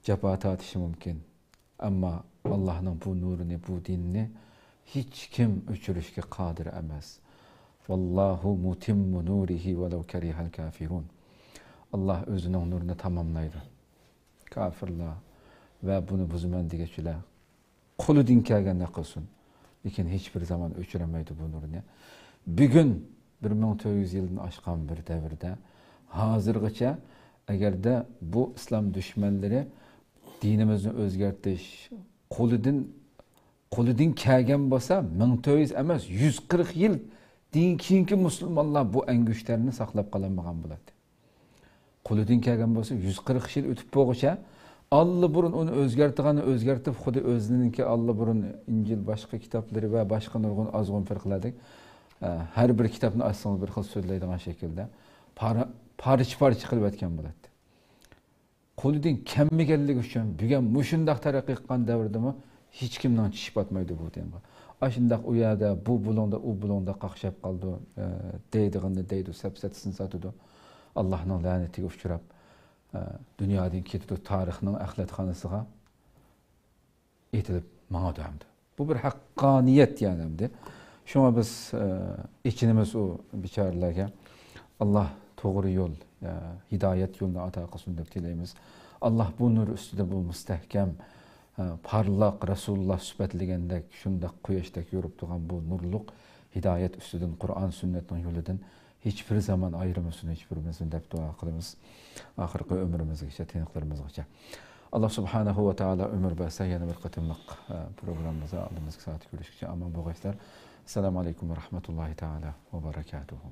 جاپا تارتىشى مۇمكىن. ئەمما ئاللانىڭ بۇ نۇرىنى، بۇ دىننى ھېچكىم ئۆچۈرۈشكە قادىر ئەمەس. ۋاللاھۇ مۇتىممۇ نۇرىھى ۋەلەۋ كەرىھەل كافىرۇن. ئاللا ئۆزىنىڭ نۇرىنى تاماملايدۇ. كاپىرلار ۋە بۇنى بۇزىمەن دېگۈچىلەر قولىدىن كەلگەننى قىلسۇن. لېكىن ھېچبىر زامان ئۆچۈرەلمەيدۇ بۇ نۇرنى. بۈگۈن بىر مىڭ تۆت يۈز يىلدىن ئاشقان بىر دەۋردە، ھازىرغىچە ئەگەردە بۇ ئىسلام دۈشمەنلىرى دىنىمىزنى ئۆزگەرتىش قولىدىن، قولىدىن كەلگەن بولسا، مىڭ تۆت يۈز ئەمەس، يۈز قىرىق يىلدىن كېيىنكى مۇسۇلمانلار بۇ ئەڭگۈشتەرنى ساقلاپ قالالمىغان بولاتتى. قولىدىن كەلگەن بولسا، يۈز قىرىق يىل ئۆتۈپ بولغۇچە، ئاللىبۇرۇن ئۇنى ئۆزگەرتىدىغاننى ئۆزگەرتىپ، خۇددى ئۆزىنىڭكى ئاللىبۇرۇن ئىنجىل، باشقا كىتابلىرى ۋە باشقا نۇرغۇن ئازغۇن پىرقىلەردەك، ئە، ھەر بىر كىتابنى ئاچسىڭىز بىر خىل سۆزلەيدىغان شەكىلدە پارا-، پارچە-پارچە قىلىۋەتكەن بولاتتى. قولىدىن كەلمىگەنلىكى ئۈچۈن بۈگۈن مۇشۇنداق تەرەققىي قىلغان دەۋردىمۇ ھېچكىمنىڭ چىشى پاتمايدۇ بۇ دىنغا. ئاشۇنداق ئۇ يەردە، بۇ بۇلۇڭدا، ئۇ بۇلۇڭدا قاقشاپ قالىدۇ، ئە، دەيدىغىنىنى دەيدۇ، سەپسەتىسىنى ساتىدۇ. ئاللانىڭ لەنىتىگە ئۇچراپ، ئە، دۇنيادىن كېتىدۇ، تارىخنىڭ ئەخلەتخانىسىغا ئېتىلىپ ماڭىدۇ ئەمدى. بۇ بىر ھەققانىيەت يەنى ئەمدى. شۇڭا بىز، ئە، ئېچىنىمىز ئۇ بىچارىلەرگە. ئاللا توغرا يول، ئە، ھىدايەت يولىنى ئاتا قىلسۇن دەپ تىلەيمىز. ئاللا بۇ نۇر ئۈستىدە بۇ مۇستەھكەم، ئە، پارلاق رەسۇلۇللا سۈپەتلىگەندەك، شۇنداق قۇياشتەك يورۇپ تۇرغان بۇ نۇرلۇق ھىدايەت ئۈستىدىن، قۇرئان سۈننەتنىڭ يولىدىن ھېچبىر زامان ئايرىمىسۇن ھېچبىرىمىزنى دەپ دۇئا قىلىمىز. ئاخىرقى ئۆمرىمىزگىچە، تىنىقلىرىمىزغىچە. ئاللا سۇبھانەھۇ ۋە تائالا ئۆمۈر بەرسە، يەنە بىر قېتىملىق، ئە، پروگراممىمىزدا ئالدىمىزدىكى سائەتتە كۆرۈشكىچە ئامان بولغايسىلەر. ئەسسالامۇ ئەلەيكۇم ۋە رەھمەتۇللاھى تائالا ۋە بەرەكاتۇھۇ.